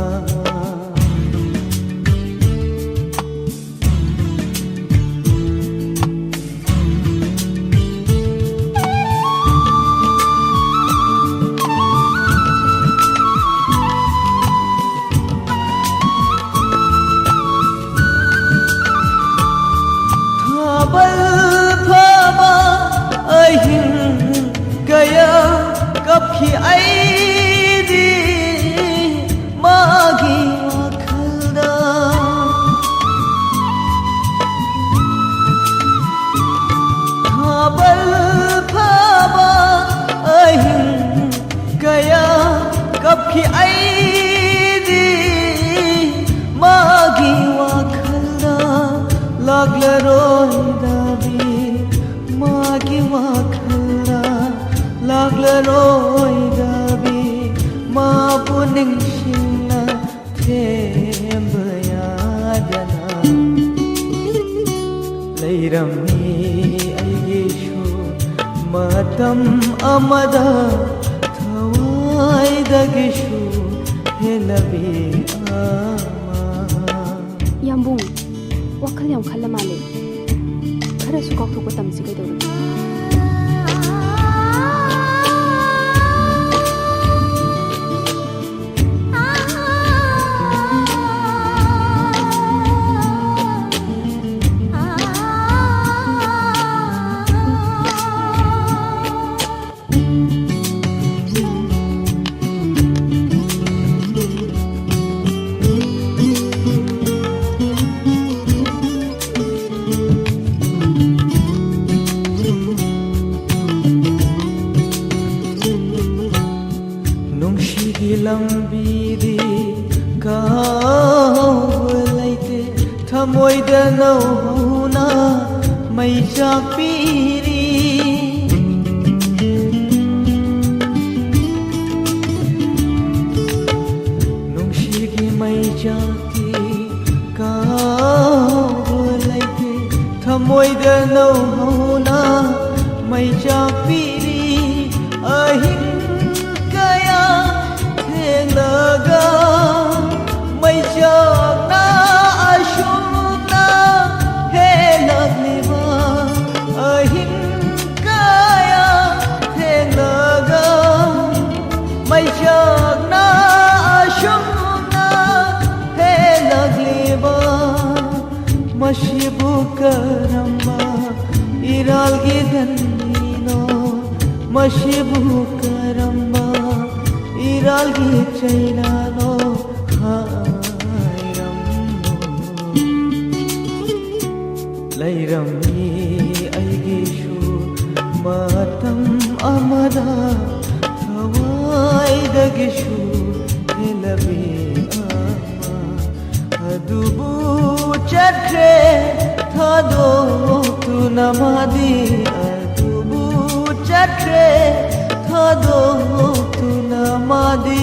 ꯊꯥꯕꯜ ꯐꯥꯕ ꯑꯍꯤꯡ ꯀꯌꯥ ꯀꯞꯈꯤ ꯑꯩꯗꯤ ꯃꯥꯒꯤ ꯋꯥꯈꯜꯗ꯫ ꯊꯥꯕꯜ ꯐꯥꯕ ꯑꯍꯤꯡ ꯀꯌꯥ ꯀꯞꯈꯤ ꯑꯩꯗꯤ ꯃꯥꯒꯤ ꯋꯥꯈꯜꯗ꯫ ꯂꯥꯛꯂꯔꯣꯏꯗꯕꯤ ꯃꯥꯒꯤ ꯋꯥꯈꯜꯗ꯫ ꯂꯥꯛꯂꯔꯣꯏꯗꯕꯤ ꯃꯥꯕꯨ ꯅꯤꯡꯁꯤꯡꯅ ꯊꯦꯝꯕ ꯌꯥꯗꯅ ꯂꯩꯔꯝꯃꯤ ꯑꯩꯒꯤꯁꯨ꯫ ꯃꯇꯝ ꯑꯃꯗ ꯊꯋꯥꯏꯗꯒꯤꯁꯨ ꯍꯦꯜꯂꯕꯤ ꯑꯃ꯫ ꯌꯥꯝꯕꯨꯡ, ꯋꯥꯈꯜ ꯌꯥꯝ ꯈꯜꯂ ꯃꯥꯜꯂꯦ꯫ ꯈꯔꯁꯨ ꯀꯥꯎꯊꯣꯛꯄ ꯇꯝꯁꯤ ꯀꯩꯗꯧꯔꯒꯦ? ꯅꯧꯍꯧꯅ ꯃꯩꯆꯥꯛ ꯄꯤꯔꯤ꯫ ꯅꯨꯡꯁꯤꯒꯤ ꯃꯩꯆꯥꯛꯇꯤ ꯀꯥꯎꯕ ꯂꯩꯇꯦ꯫ ꯊꯃꯣꯏꯗ ꯅꯧꯍꯧꯅ ꯃꯩꯆꯥꯛ ꯄꯤꯔꯤ꯫ ꯑꯍꯤꯡ ꯀꯌꯥ ꯊꯦꯡꯂꯒ ꯃꯩꯆꯥꯛꯅ ꯑꯁꯨꯝꯅ ꯍꯦꯜꯂꯛꯂꯤꯕ꯫ ꯑꯍꯤꯡ ꯀꯌꯥ ꯊꯦꯡꯂꯒ ꯃꯩꯆꯥꯛꯅ ꯑꯁꯨꯝꯅ ꯍꯦꯜꯂꯛꯂꯤꯕ꯫ ꯃꯁꯤꯕꯨ ꯀꯔꯝꯕ ꯏꯔꯥꯜꯒꯤ ꯂꯟꯅꯤꯅꯣ? ꯃꯁꯤꯕꯨ ꯀꯔꯝꯕ ꯏꯔꯥꯜꯒꯤ ꯆꯩꯅꯥꯅꯣ? ꯍꯥꯏꯔꯝꯃꯨ꯫ ꯂꯩꯔꯝꯃꯤ ꯑꯩꯒꯤꯁꯨ ꯃꯇꯝ ꯑꯃꯗ ꯊꯋꯥꯏꯗꯒꯤꯁꯨ ꯍꯦꯜꯂꯕꯤ ꯑꯃ꯫ ꯑꯗꯨꯕꯨ ꯆꯠꯈ꯭ꯔꯦ ꯊꯥꯗꯣꯛꯇꯨꯅ ꯃꯥꯗꯤ, ꯑꯗꯨꯕꯨ ꯆꯠꯈ꯭ꯔꯦ ꯊꯥꯗꯣꯛꯇꯨꯅ ꯃꯥꯗꯤ,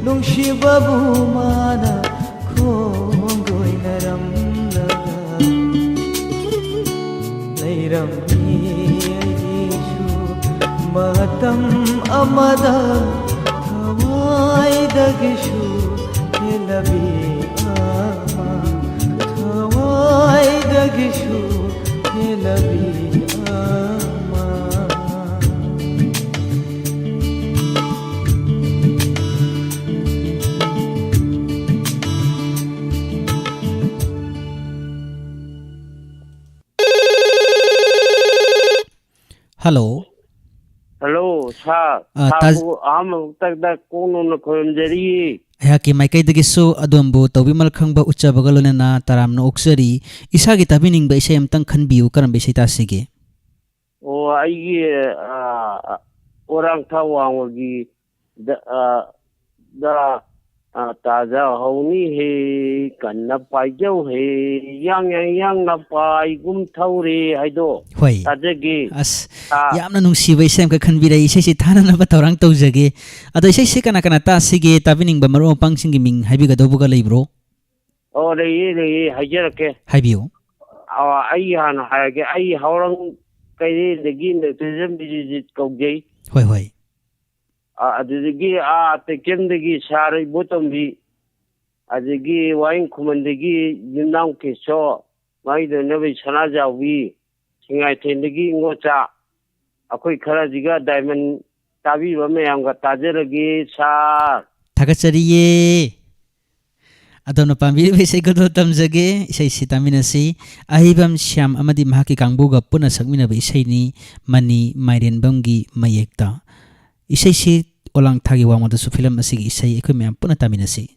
ꯅꯨꯡꯁꯤꯕꯕꯨ ꯃꯥꯅ ꯈꯣꯡꯒꯣꯏꯅꯔꯝꯂꯒ꯫ ꯂꯩꯔꯝꯃꯤ ꯑꯩꯒꯤꯁꯨ ꯃꯇꯝ ꯑꯃꯗ ꯊꯋꯥꯏꯗꯒꯤꯁꯨ ꯍꯦꯜꯂꯕꯤ ꯑꯃ, ꯊꯋꯥꯏꯗꯒꯤꯁꯨ ꯍꯦꯜꯂꯕꯤ ꯑꯃ꯫ ꯍꯜꯂꯣ꯫ ꯍꯜꯂꯣ, ꯁꯥꯔ꯫ ꯑ, ꯇꯥꯖ- ꯁꯥꯔꯕꯨ ꯑꯍꯥꯟꯕ ꯃꯛꯇꯗ ꯀꯣꯛ ꯅꯧꯅ ꯈꯣꯏꯔꯝꯖꯔꯤ꯫ ꯑꯩꯍꯥꯛꯀꯤ ꯃꯥꯏꯀꯩꯗꯒꯤꯁꯨ ꯑꯗꯣꯝꯕꯨ ꯇꯧꯕꯤꯃꯜ ꯈꯪꯕ ꯎꯠꯆꯕꯒ ꯂꯣꯏꯅꯅ ꯇꯔꯥꯝꯅ ꯑꯣꯛꯆꯔꯤ꯫ ꯏꯁꯥꯒꯤ ꯇꯥꯕꯤꯅꯤꯡꯕ ꯏꯁꯩ ꯑꯃꯇꯪ ꯈꯟꯕꯤꯌꯨ, ꯀꯔꯝꯕ ꯏꯁꯩ ꯇꯥꯁꯤꯒꯦ? ꯑꯣ, ꯑꯩꯒꯤ, ꯑ, ꯑꯣꯔꯥꯡꯊꯥ ꯋꯥꯡꯃꯒꯤ ꯗ-, ꯑ, ꯗ-, ꯑ, ꯇꯥꯖꯍꯧꯅꯤ ꯍꯦ, ꯀꯟꯅ ꯄꯥꯏꯖꯧ ꯍꯦ, ꯌꯥꯡ ꯌꯥꯡ ꯌꯥꯡꯅ ꯄꯥꯏꯒꯨꯝ ꯊꯧꯔꯦ ꯍꯥꯏꯗꯣ ꯍꯣꯏ꯫ ꯇꯥꯖꯒꯦ꯫ ꯑꯁ, ꯇꯥ- ꯌꯥꯝꯅ ꯅꯨꯡꯁꯤꯕ ꯏꯁꯩ ꯑꯃꯈꯛ ꯈꯟꯕꯤꯔꯛꯏ꯫ ꯏꯁꯩꯁꯤ ꯊꯥꯅꯅꯕ ꯊꯧꯔꯥꯡ ꯇꯧꯖꯒꯦ꯫ ꯑꯗꯣ ꯏꯁꯩꯁꯤ ꯀꯅꯥ ꯀꯅꯥ ꯇꯥꯁꯤꯒꯦ? ꯇꯥꯕꯤꯅꯤꯡꯕ ꯃꯔꯨꯞ ꯃꯄꯥꯡꯁꯤꯡꯒꯤ ꯃꯤꯡ ꯍꯥꯏꯕꯤꯒꯗꯧꯕꯒ ꯂꯩꯕ꯭ꯔꯣ? ꯑꯣ, ꯂꯩꯌꯦ, ꯂꯩꯌꯦ, ꯍꯥꯏꯖꯔꯛꯀꯦ꯫ ꯍꯥꯏꯕꯤꯌꯨ꯫ ꯑ, ꯑꯩ ꯍꯥꯟꯅ ꯍꯥꯏꯔꯒꯦ꯫ ꯑꯩ ꯍꯥꯎꯔꯪ ꯀꯩꯔꯦꯟꯗꯒꯤ ꯅꯦꯛꯇꯣꯏꯖꯝ ꯕꯤꯖꯤꯖꯤꯠ ꯀꯧꯖꯩ꯫ ꯍꯣꯏ, ꯍꯣꯏ꯫ ꯑ, ꯑꯗꯨꯗꯒꯤ, ꯑꯥ, ꯇꯦꯛꯆꯝꯗꯒꯤ ꯁꯥꯔ ꯏꯕꯣꯇꯣꯝꯕꯤ, ꯑꯗꯒꯤ ꯋꯥꯍꯦꯡ ꯈꯨꯃꯟꯗꯒꯤ ꯌꯨꯝꯅꯥꯝ ꯀꯦꯁꯣ, ꯃꯥꯏꯗꯣꯅꯕꯤ ꯁꯅꯥꯖꯥꯎꯕꯤ, ꯁꯉꯥꯏꯊꯦꯟꯗꯒꯤ ꯉꯣꯆꯥ, ꯑꯩꯈꯣꯏ ꯈꯔꯁꯤꯒ ꯗꯥꯏꯃꯟ ꯇꯥꯕꯤꯕ ꯃꯌꯥꯝꯒ ꯇꯥꯖꯔꯒꯦ ꯁꯥꯔ꯫ ꯊꯥꯒꯠꯆꯔꯤꯌꯦ꯫ ꯑꯗꯣꯝꯅ ꯄꯥꯝꯕꯤꯔꯤꯕ ꯏꯁꯩ ꯈꯨꯗꯣꯜ ꯇꯝꯖꯒꯦ꯫ ꯏꯁꯩꯁꯤ ꯇꯥꯃꯤꯟꯅꯁꯤ꯫ ꯑꯍꯩꯕꯝ ꯁ꯭ꯌꯥꯝ ꯑꯃꯗꯤ ꯃꯍꯥꯛꯀꯤ ꯀꯥꯡꯕꯨꯒ ꯄꯨꯟꯅ ꯁꯛꯃꯤꯟꯅꯕ ꯏꯁꯩꯅꯤ, ꯃꯅꯤ ꯃꯥꯏꯔꯦꯟꯕꯝꯒꯤ ꯃꯌꯦꯛꯇ꯫ ꯏꯁꯩꯁꯤ ꯑꯣꯂꯥꯡ ꯊꯥꯒꯤ ꯋꯥꯡꯃꯗꯁꯨ ꯐꯤꯂꯝ ꯑꯁꯤꯒꯤ ꯏꯁꯩ꯫ ꯑꯩꯈꯣꯏ ꯃꯌꯥꯝ ꯄꯨꯟꯅ ꯇꯥꯃꯤꯟꯅꯁꯤ꯫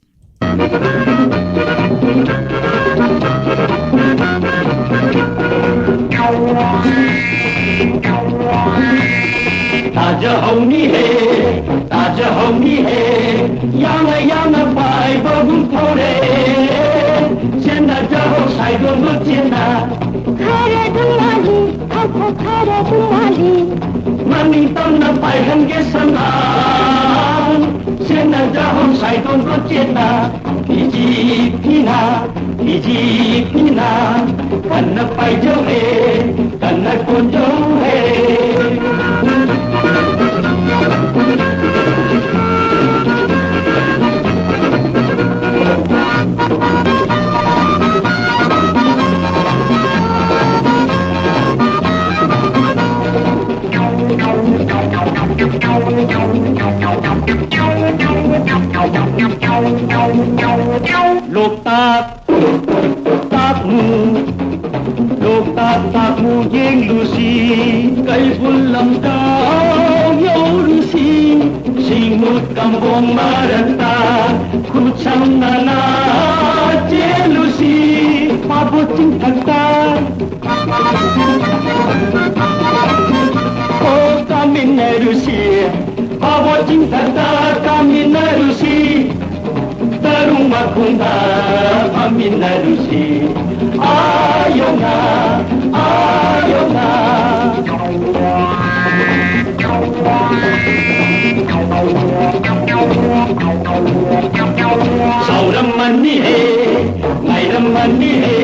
ꯇꯥꯖꯍꯧꯅꯤ ꯍꯦ, ꯇꯥꯖꯍꯧꯅꯤ ꯍꯦ, ꯌꯥꯡꯅ ꯌꯥꯡꯅ ꯄꯥꯏꯕꯒꯨꯝ ꯊꯧꯔꯦ꯫ ꯁꯦꯟꯅꯖꯍꯧ ꯁꯥꯏꯗꯣꯟꯗꯣ ꯆꯦꯟꯅ꯫ ꯈꯔ ꯑꯗꯨꯝ ꯃꯥꯜꯂꯤ, ꯈꯔ ꯑꯗꯨꯝ ꯃꯥꯜꯂꯤ꯫ ꯃꯅꯤꯡ ꯇꯝꯅ ꯄꯥꯏꯍꯟꯒꯦ ꯁꯅꯥ, ꯁꯦꯟꯅꯖꯍꯧ ꯁꯥꯏꯗꯣꯟꯗꯣ ꯆꯦꯟꯅ꯫ ꯏꯖꯤꯞꯀꯤꯅ, ꯏꯖꯤꯞꯀꯤꯅ ꯀꯟꯅ ꯄꯥꯏꯖꯧꯔꯦ, ꯀꯟꯅ ꯀꯣꯟꯖꯧꯔꯦ꯫ ꯂꯣꯛꯇꯥꯛ ꯇꯥꯛꯃꯨ, ꯂꯣꯛꯇꯥꯛ ꯇꯥꯛꯃꯨ ꯌꯦꯡꯂꯨꯁꯤ, ꯀꯩꯕꯨꯜ ꯂꯝꯖꯥꯎ ꯌꯧꯔꯨꯁꯤ, ꯁꯤꯡꯃꯨꯠ ꯀꯝꯕꯣꯡ ꯃꯔꯛꯇ ꯈꯨꯠꯁꯝꯅꯅ ꯆꯦꯜꯂꯨꯁꯤ, ꯄꯥꯕꯣꯠ ꯆꯤꯡꯊꯛꯇ ꯑꯣ ꯀꯥꯃꯤꯟꯅꯔꯨꯁꯤ, ꯄꯥꯕꯣꯠ ꯆꯤꯡꯊꯛꯇ ꯀꯥꯃꯤꯟꯅꯔꯨꯁꯤ꯫ ꯃꯔꯨꯡ ꯃꯈꯣꯡꯗ ꯐꯝꯃꯤꯟꯅꯔꯨꯁꯤ꯫ ꯑꯥ ꯌꯧꯅ, ꯑꯥ ꯌꯧꯅ꯫ ꯆꯥꯎꯔꯝꯃꯅꯤꯍꯦ, ꯉꯥꯏꯔꯝꯃꯅꯤꯍꯦ,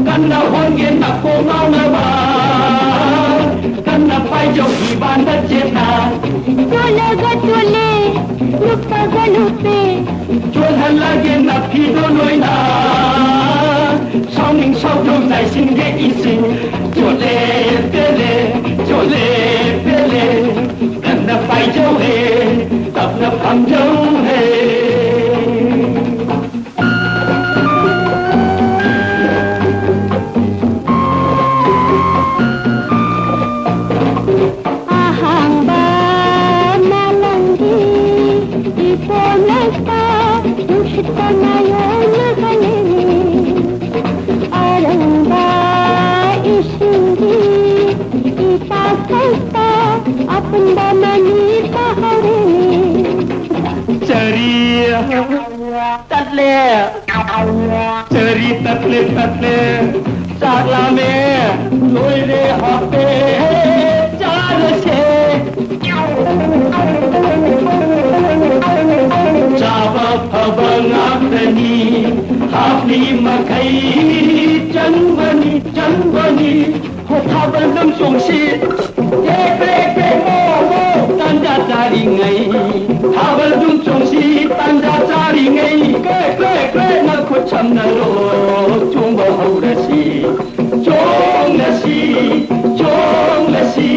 ꯀꯟꯅ ꯍꯣꯟꯒꯦ ꯅꯀꯣꯛ ꯉꯥꯎꯅꯕ, ꯀꯟꯅ ꯄꯥꯏꯖꯧ ꯏꯕꯥꯟꯗ ꯆꯦꯠꯅ꯫ ꯆꯣꯜꯂꯒ ꯆꯣꯜꯂꯦ, ꯂꯨꯞꯄꯒ ꯂꯨꯞꯄꯦ꯫ ꯆꯣꯜꯍꯜꯂꯒꯦ ꯅꯥꯄꯤꯗꯣ ꯂꯣꯏꯅ, ꯁꯥꯎꯅꯤꯡ ꯁꯥꯎꯖꯧ ꯆꯥꯏꯁꯤꯟꯒꯦ ꯏꯁꯤꯡ꯫ ꯆꯣꯠꯂꯦ ꯄꯦꯜꯂꯦ, ꯆꯣꯠꯂꯦ ꯄꯦꯜꯂꯦ, ꯀꯟꯅ ꯄꯥꯏꯖꯧꯍꯦ, ꯇꯞꯅ ꯐꯝꯖꯧꯍꯦ꯫ ꯑꯍꯥꯡꯕ ꯃꯥꯂꯪꯒꯤ ꯏꯄꯣꯝꯂꯛꯇ ꯅꯨꯡꯁꯤꯠꯇ ꯃꯥꯌꯣꯛꯅꯍꯜꯂꯦ꯫ ꯑꯔꯪꯕ ꯏꯁꯤꯡꯒꯤ ꯏꯄꯥꯛꯇ ꯑꯄꯨꯟꯕ ꯃꯅꯤ ꯇꯥꯍꯧꯔꯦ꯫ ꯆꯔꯤ ꯇꯠꯂꯦ꯫ ꯆꯔꯤ ꯇꯠꯂꯦ, ꯇꯠꯂꯦ꯫ ꯆꯥꯛ ꯂꯥꯝꯃꯦ꯫ ꯂꯣꯏꯔꯦ, ꯍꯥꯞꯄꯦ꯫ ꯆꯥꯔꯁꯦ꯫ ꯆꯥꯕ ꯐꯕ ꯉꯥꯛꯇꯅꯤ꯫ ꯍꯥꯞꯂꯤ ꯃꯈꯩ ꯆꯪꯕꯅꯤ, ꯆꯪꯕꯅꯤ꯫ ꯍꯣ ꯊꯥꯕꯜ ꯅꯨꯡ ꯆꯣꯡꯁꯤ꯫ ꯇꯦꯛ ꯇꯦꯛ ꯇꯦꯛ ꯃꯣ ꯃꯣ꯫ ꯇꯥꯟꯖꯥ ꯆꯥꯔꯤꯉꯩ ꯊꯥꯕꯜ ꯅꯨꯡ ꯆꯣꯡꯁꯤ꯫ ꯇꯥꯟꯖꯥ ꯆꯥꯔꯤꯉꯩ ꯀ꯭ꯔꯦꯛ ꯀ꯭ꯔꯦꯛ ꯀ꯭ꯔꯦꯛ ꯅꯈꯨꯠ ꯁꯝꯅꯔꯣ꯫ ꯆꯣꯡꯕ ꯍꯧꯔꯁꯤ꯫ ꯆꯣꯡꯂꯁꯤ, ꯆꯣꯡꯂꯁꯤ꯫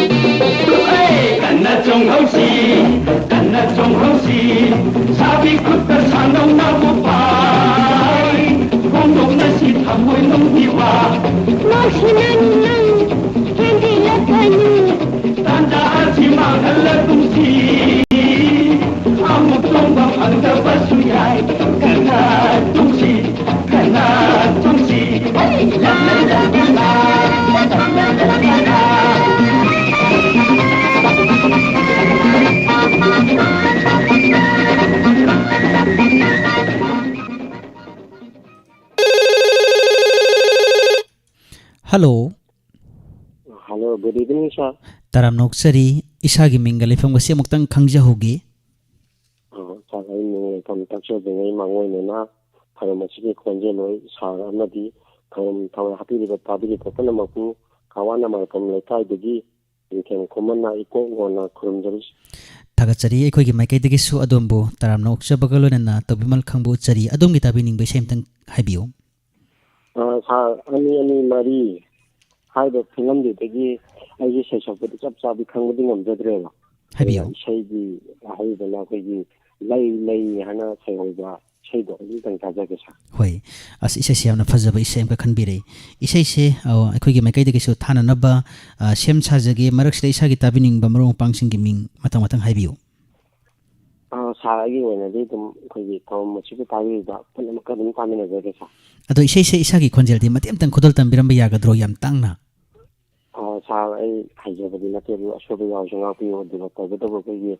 ꯍꯦ! ꯀꯟꯅ ꯆꯣꯡꯍꯧꯁꯤ, ꯀꯟꯅ ꯆꯣꯡꯍꯧꯁꯤ, ꯁꯥꯕꯤ ꯈꯨꯠꯇ ꯁꯥꯟꯅꯧꯅꯕ ꯄꯥꯏ꯫ ꯐꯣꯡꯗꯣꯛꯅꯁꯤ ꯊꯃꯣꯏꯅꯨꯡꯒꯤ ꯋꯥ꯫ ꯉꯥꯎꯁꯤꯟꯅꯅꯨ ꯅꯪ, ꯍꯦꯟꯖꯤꯜꯂꯛꯀꯅꯨ꯫ ꯇꯥꯟꯖꯥ ꯑꯁꯤ ꯃꯥꯡꯍꯜꯂꯒꯨꯝꯁꯤ, ꯑꯃꯨꯛ ꯆꯣꯡꯕ ꯐꯪꯗꯕꯁꯨ ꯌꯥꯏ꯫ ꯀꯟꯅ ꯆꯣꯡꯁꯤ, ꯀꯟꯅ ꯆꯣꯡꯁꯤ꯫ ꯍꯩ! ꯂꯥ, ꯂꯥ, ꯂꯥ, ꯂꯥ, ꯂꯥ꯫ Hello. Hello, good evening, sir. ꯇꯔꯥꯝꯅ ꯑꯣꯛꯆꯔꯤ꯫ ꯏꯁꯥꯒꯤ ꯃꯤꯡꯒ ꯂꯩꯐꯝꯒꯁꯤ ꯑꯃꯨꯛꯇꯪ ꯈꯪꯖꯍꯧꯒꯦ꯫ ꯑ, sir, ꯑꯩ ꯃꯤꯡ ꯂꯩꯐꯝ ꯇꯥꯛꯆꯗ꯭ꯔꯤꯉꯩ ꯃꯥꯡꯑꯣꯏꯅꯅ ꯊꯧꯔꯝ ꯑꯁꯤꯒꯤ ꯈꯣꯟꯖꯦꯜ ꯑꯣꯏ sir ꯑꯃꯗꯤ ꯊꯧꯔꯝ ꯊꯋꯥꯏ ꯍꯥꯞꯄꯤꯔꯤꯕ ꯇꯥꯕꯤꯔꯤꯕ ꯄꯨꯝꯅꯃꯛꯄꯨ ꯀꯋꯥꯅ ꯃꯔꯥꯏꯕꯝ ꯂꯩꯀꯥꯏꯗꯒꯤ ꯅꯤꯡꯊꯦꯝ ꯈꯨꯃꯟꯅ ꯏꯀꯣꯛ ꯉꯣꯟꯅ ꯈꯨꯔꯨꯝꯖꯔꯤ꯫ ꯊꯥꯒꯠꯆꯔꯤ꯫ ꯑꯩꯈꯣꯏꯒꯤ ꯃꯥꯏꯀꯩꯗꯒꯤꯁꯨ ꯑꯗꯣꯝꯕꯨ ꯇꯔꯥꯝꯅ ꯑꯣꯛꯆꯕꯒ ꯂꯣꯏꯅꯅ ꯇꯧꯕꯤꯃꯜ ꯈꯪꯕ ꯎꯠꯆꯔꯤ꯫ ꯑꯗꯣꯝꯒꯤ ꯇꯥꯕꯤꯅꯤꯡꯕ ꯏꯁꯩ ꯑꯃꯇꯪ ꯍꯥꯏꯕꯤꯌꯨ꯫ ꯑ, sir, ꯑꯅꯤ ꯑꯅꯤ ꯃꯔꯤ ꯍꯥꯏꯕ ꯐꯤꯂꯝꯗꯨꯗꯒꯤ ꯑꯩꯒꯤ ꯁꯩꯁꯛꯄꯗꯤ ꯆꯞ ꯆꯥꯕꯤ ꯈꯪꯕꯗꯤ ꯉꯝꯖꯗ꯭ꯔꯦꯕ꯫ ꯍꯥꯏꯕꯤꯌꯨ꯫ ꯑꯗꯨꯒ ꯏꯁꯩꯒꯤ ꯑꯍꯧꯕꯅ ꯑꯩꯈꯣꯏꯒꯤ "ꯂꯩ ꯂꯩ" ꯍꯥꯏꯅ ꯁꯩꯍꯧꯕ ꯏꯁꯩꯗꯣ ꯑꯗꯨꯝꯇꯪ ꯇꯥꯖꯒꯦ, sir꯫ ꯍꯣꯏ꯫ ꯑꯁ, ꯏꯁꯩꯁꯦ ꯌꯥꯝꯅ ꯐꯖꯕ ꯏꯁꯩ ꯑꯃꯈꯛ ꯈꯟꯕꯤꯔꯦ꯫ ꯏꯁꯩꯁꯦ, ꯑ, ꯑꯩꯈꯣꯏꯒꯤ ꯃꯥꯏꯀꯩꯗꯒꯤꯁꯨ ꯊꯥꯅꯅꯕ, ꯑ, ꯁꯦꯝ ꯁꯥꯖꯒꯦ꯫ ꯃꯔꯛꯁꯤꯗ ꯏꯁꯥꯒꯤ ꯇꯥꯕꯤꯅꯤꯡꯕ ꯃꯔꯨꯞ ꯃꯄꯥꯡꯁꯤꯡꯒꯤ ꯃꯤꯡ ꯃꯊꯪ ꯃꯊꯪ ꯍꯥꯏꯕꯤꯌꯨ꯫ ꯑ, sir, ꯑꯩꯒꯤ ꯑꯣꯏꯅꯗꯤ ꯑꯗꯨꯝ ꯑꯩꯈꯣꯏꯒꯤ ꯊꯧꯔꯝ ꯑꯁꯤꯕꯨ ꯇꯥꯕꯤꯔꯤꯕ ꯄꯨꯝꯅꯃꯛꯀ ꯑꯗꯨꯝ ꯇꯥꯃꯤꯟꯅꯖꯒꯦ, sir꯫ ꯑꯗꯣ ꯏꯁꯩꯁꯦ ꯏꯁꯥꯒꯤ ꯈꯣꯟꯖꯦꯜꯗꯤ ꯃꯇꯦꯛ ꯑꯃꯇꯪ ꯈꯨꯗꯣꯜ ꯇꯝꯕꯤꯔꯝꯕ ꯌꯥꯒꯗ꯭ꯔꯣ, ꯌꯥꯝ ꯇꯥꯡꯅ? ꯑ, sir, ꯑꯩ ꯍꯩꯖꯕꯗꯤ ꯅꯠꯇꯦ, ꯑꯗꯨ ꯑꯁꯣꯏꯕ ꯌꯥꯎꯔꯁꯨ ꯉꯥꯛꯄꯤꯌꯨ꯫ ꯑꯗꯨꯒ ꯇꯧꯒꯗꯧꯕ ꯑꯩꯈꯣꯏꯒꯤ,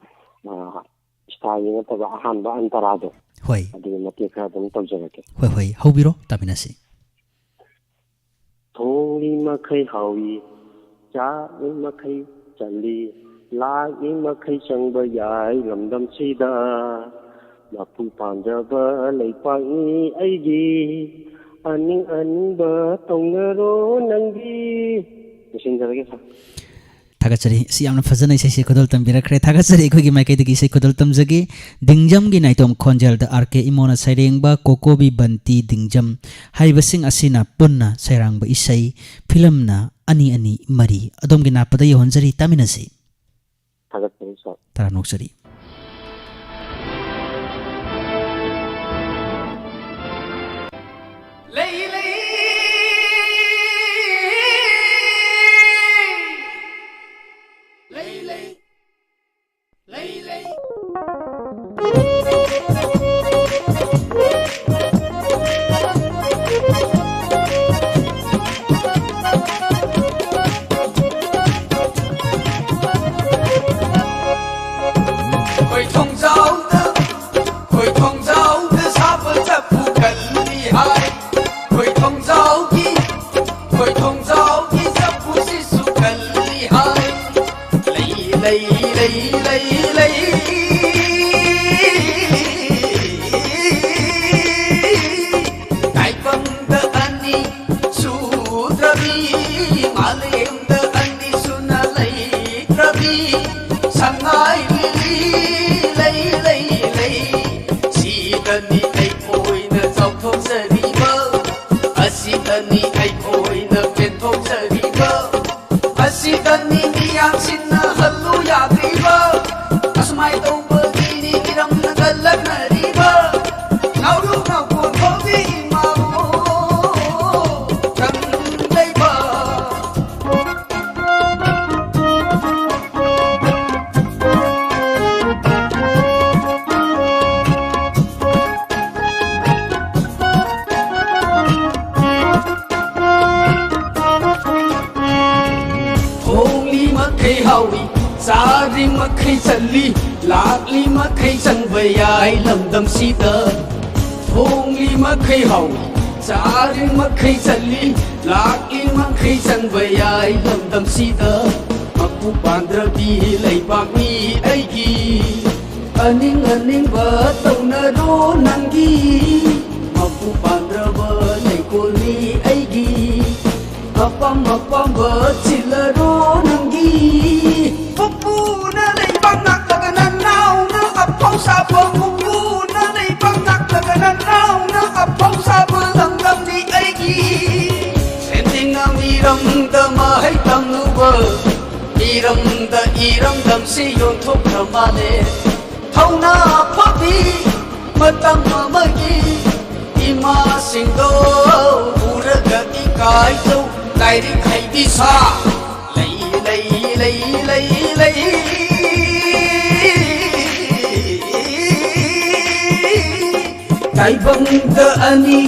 ꯑ, ꯏꯁꯇꯥꯔꯒꯤ ꯅꯠꯇꯕ ꯑꯍꯥꯟꯕ ꯑꯟꯇꯔꯥꯗꯣ, ꯍꯣꯏ꯫ ꯑꯗꯨꯒꯤ ꯃꯇꯦꯛ ꯈꯔ ꯑꯗꯨꯝ ꯇꯧꯖꯔꯛꯀꯦ꯫ ꯍꯣꯏ, ꯍꯣꯏ, ꯍꯧꯕꯤꯔꯣ, ꯇꯥꯃꯤꯟꯅꯁꯤ꯫ ꯊꯣꯡꯂꯤ ꯃꯈꯩ ꯍꯥꯎꯏ, ꯆꯥꯛꯂꯤ ꯃꯈꯩ ꯆꯜꯂꯤ, ꯂꯥꯛꯂꯤ ꯃꯈꯩ ꯆꯪꯕ ꯌꯥꯏ ꯂꯝꯗꯝꯁꯤꯗ꯫ ꯃꯄꯨ ꯄꯥꯟꯖꯕ ꯂꯩꯄꯥꯛꯅꯤ ꯑꯩꯒꯤ, ꯑꯅꯤꯡ ꯑꯅꯤꯡꯕ ꯇꯧꯅꯔꯣ ꯅꯪꯗꯤ꯫ ꯂꯣꯏꯁꯤꯟꯖꯔꯒꯦ, sir꯫ ꯊꯥꯒꯠꯆꯔꯤ꯫ ꯁꯤ ꯌꯥꯝꯅ ꯐꯖꯅ ꯏꯁꯩꯁꯦ ꯈꯨꯗꯣꯜ ꯇꯝꯕꯤꯔꯛꯈ꯭ꯔꯦ꯫ ꯊꯥꯒꯠꯆꯔꯤ꯫ ꯑꯩꯈꯣꯏꯒꯤ ꯃꯥꯏꯀꯩꯗꯒꯤ ꯏꯁꯩ ꯈꯨꯗꯣꯜ ꯇꯝꯖꯒꯦ꯫ ꯗꯤꯡꯖꯝꯒꯤ ꯅꯥꯏꯇꯣꯝ ꯈꯣꯟꯖꯦꯜꯗ ꯑꯥꯔ ꯀꯦ ꯏꯃꯣꯅ ꯁꯩꯔꯦꯡꯕ ꯀꯣꯀꯣꯕꯤ ꯕꯟꯇꯤ ꯗꯤꯡꯖꯝ ꯍꯥꯏꯔꯤꯕꯁꯤꯡ ꯑꯁꯤꯅ ꯄꯨꯟꯅ ꯁꯩꯔꯥꯡꯕ ꯏꯁꯩ, ꯐꯤꯂꯝꯅ ꯑꯅꯤ ꯑꯅꯤ ꯃꯔꯤ꯫ ꯑꯗꯣꯝꯒꯤ ꯅꯥꯞꯄꯗ ꯌꯧꯍꯟꯖꯔꯤ, ꯇꯥꯃꯤꯟꯅꯁꯤ꯫ ꯊꯥꯒꯠꯆꯔꯤ, sir꯫ ꯇꯔꯥꯝꯅ ꯑꯣꯛꯆꯔꯤ꯫ ꯂꯩ ꯂꯩ, ꯂꯩ ꯂꯩ, ꯂꯩ ꯂꯩ꯫ ꯑꯁꯤꯗꯅꯤ ꯑꯩꯈꯣꯏꯅ ꯆꯥꯎꯊꯣꯛꯆꯔꯤꯕ, ꯑꯁꯤꯗꯅꯤ ꯑꯩꯈꯣꯏꯅ ꯄꯦꯟꯊꯣꯛꯆꯔꯤꯕ, ꯑꯁꯤꯗꯅꯤ ꯃꯤꯌꯥꯝ ꯁꯤꯟꯅꯍꯜꯂꯨ ꯌꯥꯗ꯭ꯔꯤꯕ꯫ ꯑꯁꯨꯃꯥꯏ ꯇꯧꯕꯒꯤꯅꯤ ꯏꯔꯝꯅ ꯀꯜꯂꯛꯅꯔꯤꯕ꯫ ꯉꯥꯎꯔꯨ ꯉꯥꯎꯀꯣꯟ ꯐꯥꯎꯗꯤ ꯏꯃꯥꯕꯣ ꯀꯪꯂꯩꯕ꯫ ꯊꯣꯡꯂꯤ ꯃꯈꯩ ꯍꯥꯎꯏ, ꯆꯥꯔꯤ ꯃꯈꯩ ꯆꯜꯂꯤ, ꯂꯥꯛꯂꯤ ꯃꯈꯩ ꯆꯪꯕ ꯌꯥꯏ ꯂꯝꯗꯝꯁꯤꯗ꯫ ꯊꯣꯡꯂꯤ ꯃꯈꯩ ꯍꯥꯎꯏ, ꯆꯥꯔꯤ ꯃꯈꯩ ꯆꯜꯂꯤ, ꯂꯥꯛꯂꯤ ꯃꯈꯩ ꯆꯪꯕ ꯌꯥꯏ ꯂꯝꯗꯝꯁꯤꯗ꯫ ꯃꯄꯨ ꯄꯥꯟꯗ꯭ꯔꯕꯤ ꯂꯩꯕꯥꯛꯅꯤ ꯑꯩꯒꯤ, ꯑꯅꯤꯡ ꯑꯅꯤꯡꯕ ꯇꯧꯅꯔꯣ ꯅꯪꯒꯤ꯫ ꯃꯄꯨ ꯄꯥꯟꯗ꯭ꯔꯕ ꯂꯩꯀꯣꯜꯅꯤ ꯑꯩꯒꯤ, ꯑꯄꯥꯝ ꯑꯄꯥꯝꯕ ꯆꯤꯜꯂꯔꯣ ꯅꯪꯒꯤ꯫ ꯄꯨꯄꯨꯅ ꯂꯩꯕꯥꯛ ꯉꯥꯛꯂꯒ ꯅꯅꯥꯎꯅ ꯑꯐꯧ ꯁꯥꯕ, ꯄꯨꯄꯨꯅ ꯂꯩꯕꯥꯛ ꯉꯥꯛꯂꯒ ꯅꯅꯥꯎꯅ ꯑꯐꯧ ꯁꯥꯕ ꯂꯝꯗꯝꯅꯤ ꯑꯩꯒꯤ꯫ ꯁꯦꯟꯇꯤꯡꯅ ꯃꯤꯔꯝꯗ ꯃꯍꯩ ꯇꯝꯂꯨꯕ, ꯃꯤꯔꯝꯗ ꯏꯔꯝꯗꯝꯁꯤ ꯌꯣꯟꯊꯣꯛꯈ꯭ꯔ ꯃꯥꯜꯂꯦ꯫ ꯊꯧꯅꯥ ꯐꯕꯤ ꯃꯇꯝ ꯑꯃꯒꯤ ꯏꯃꯥꯁꯤꯡꯗꯣ ꯎꯔꯒ ꯏꯀꯥꯏꯖꯧ꯫ ꯂꯥꯏꯔꯤꯛ ꯍꯩꯕꯤ ꯁꯥ ꯂꯩ, ꯂꯩ, ꯂꯩ, ꯂꯩ, ꯂꯩ꯫ ꯇꯥꯏꯕꯪꯗ ꯑꯅꯤ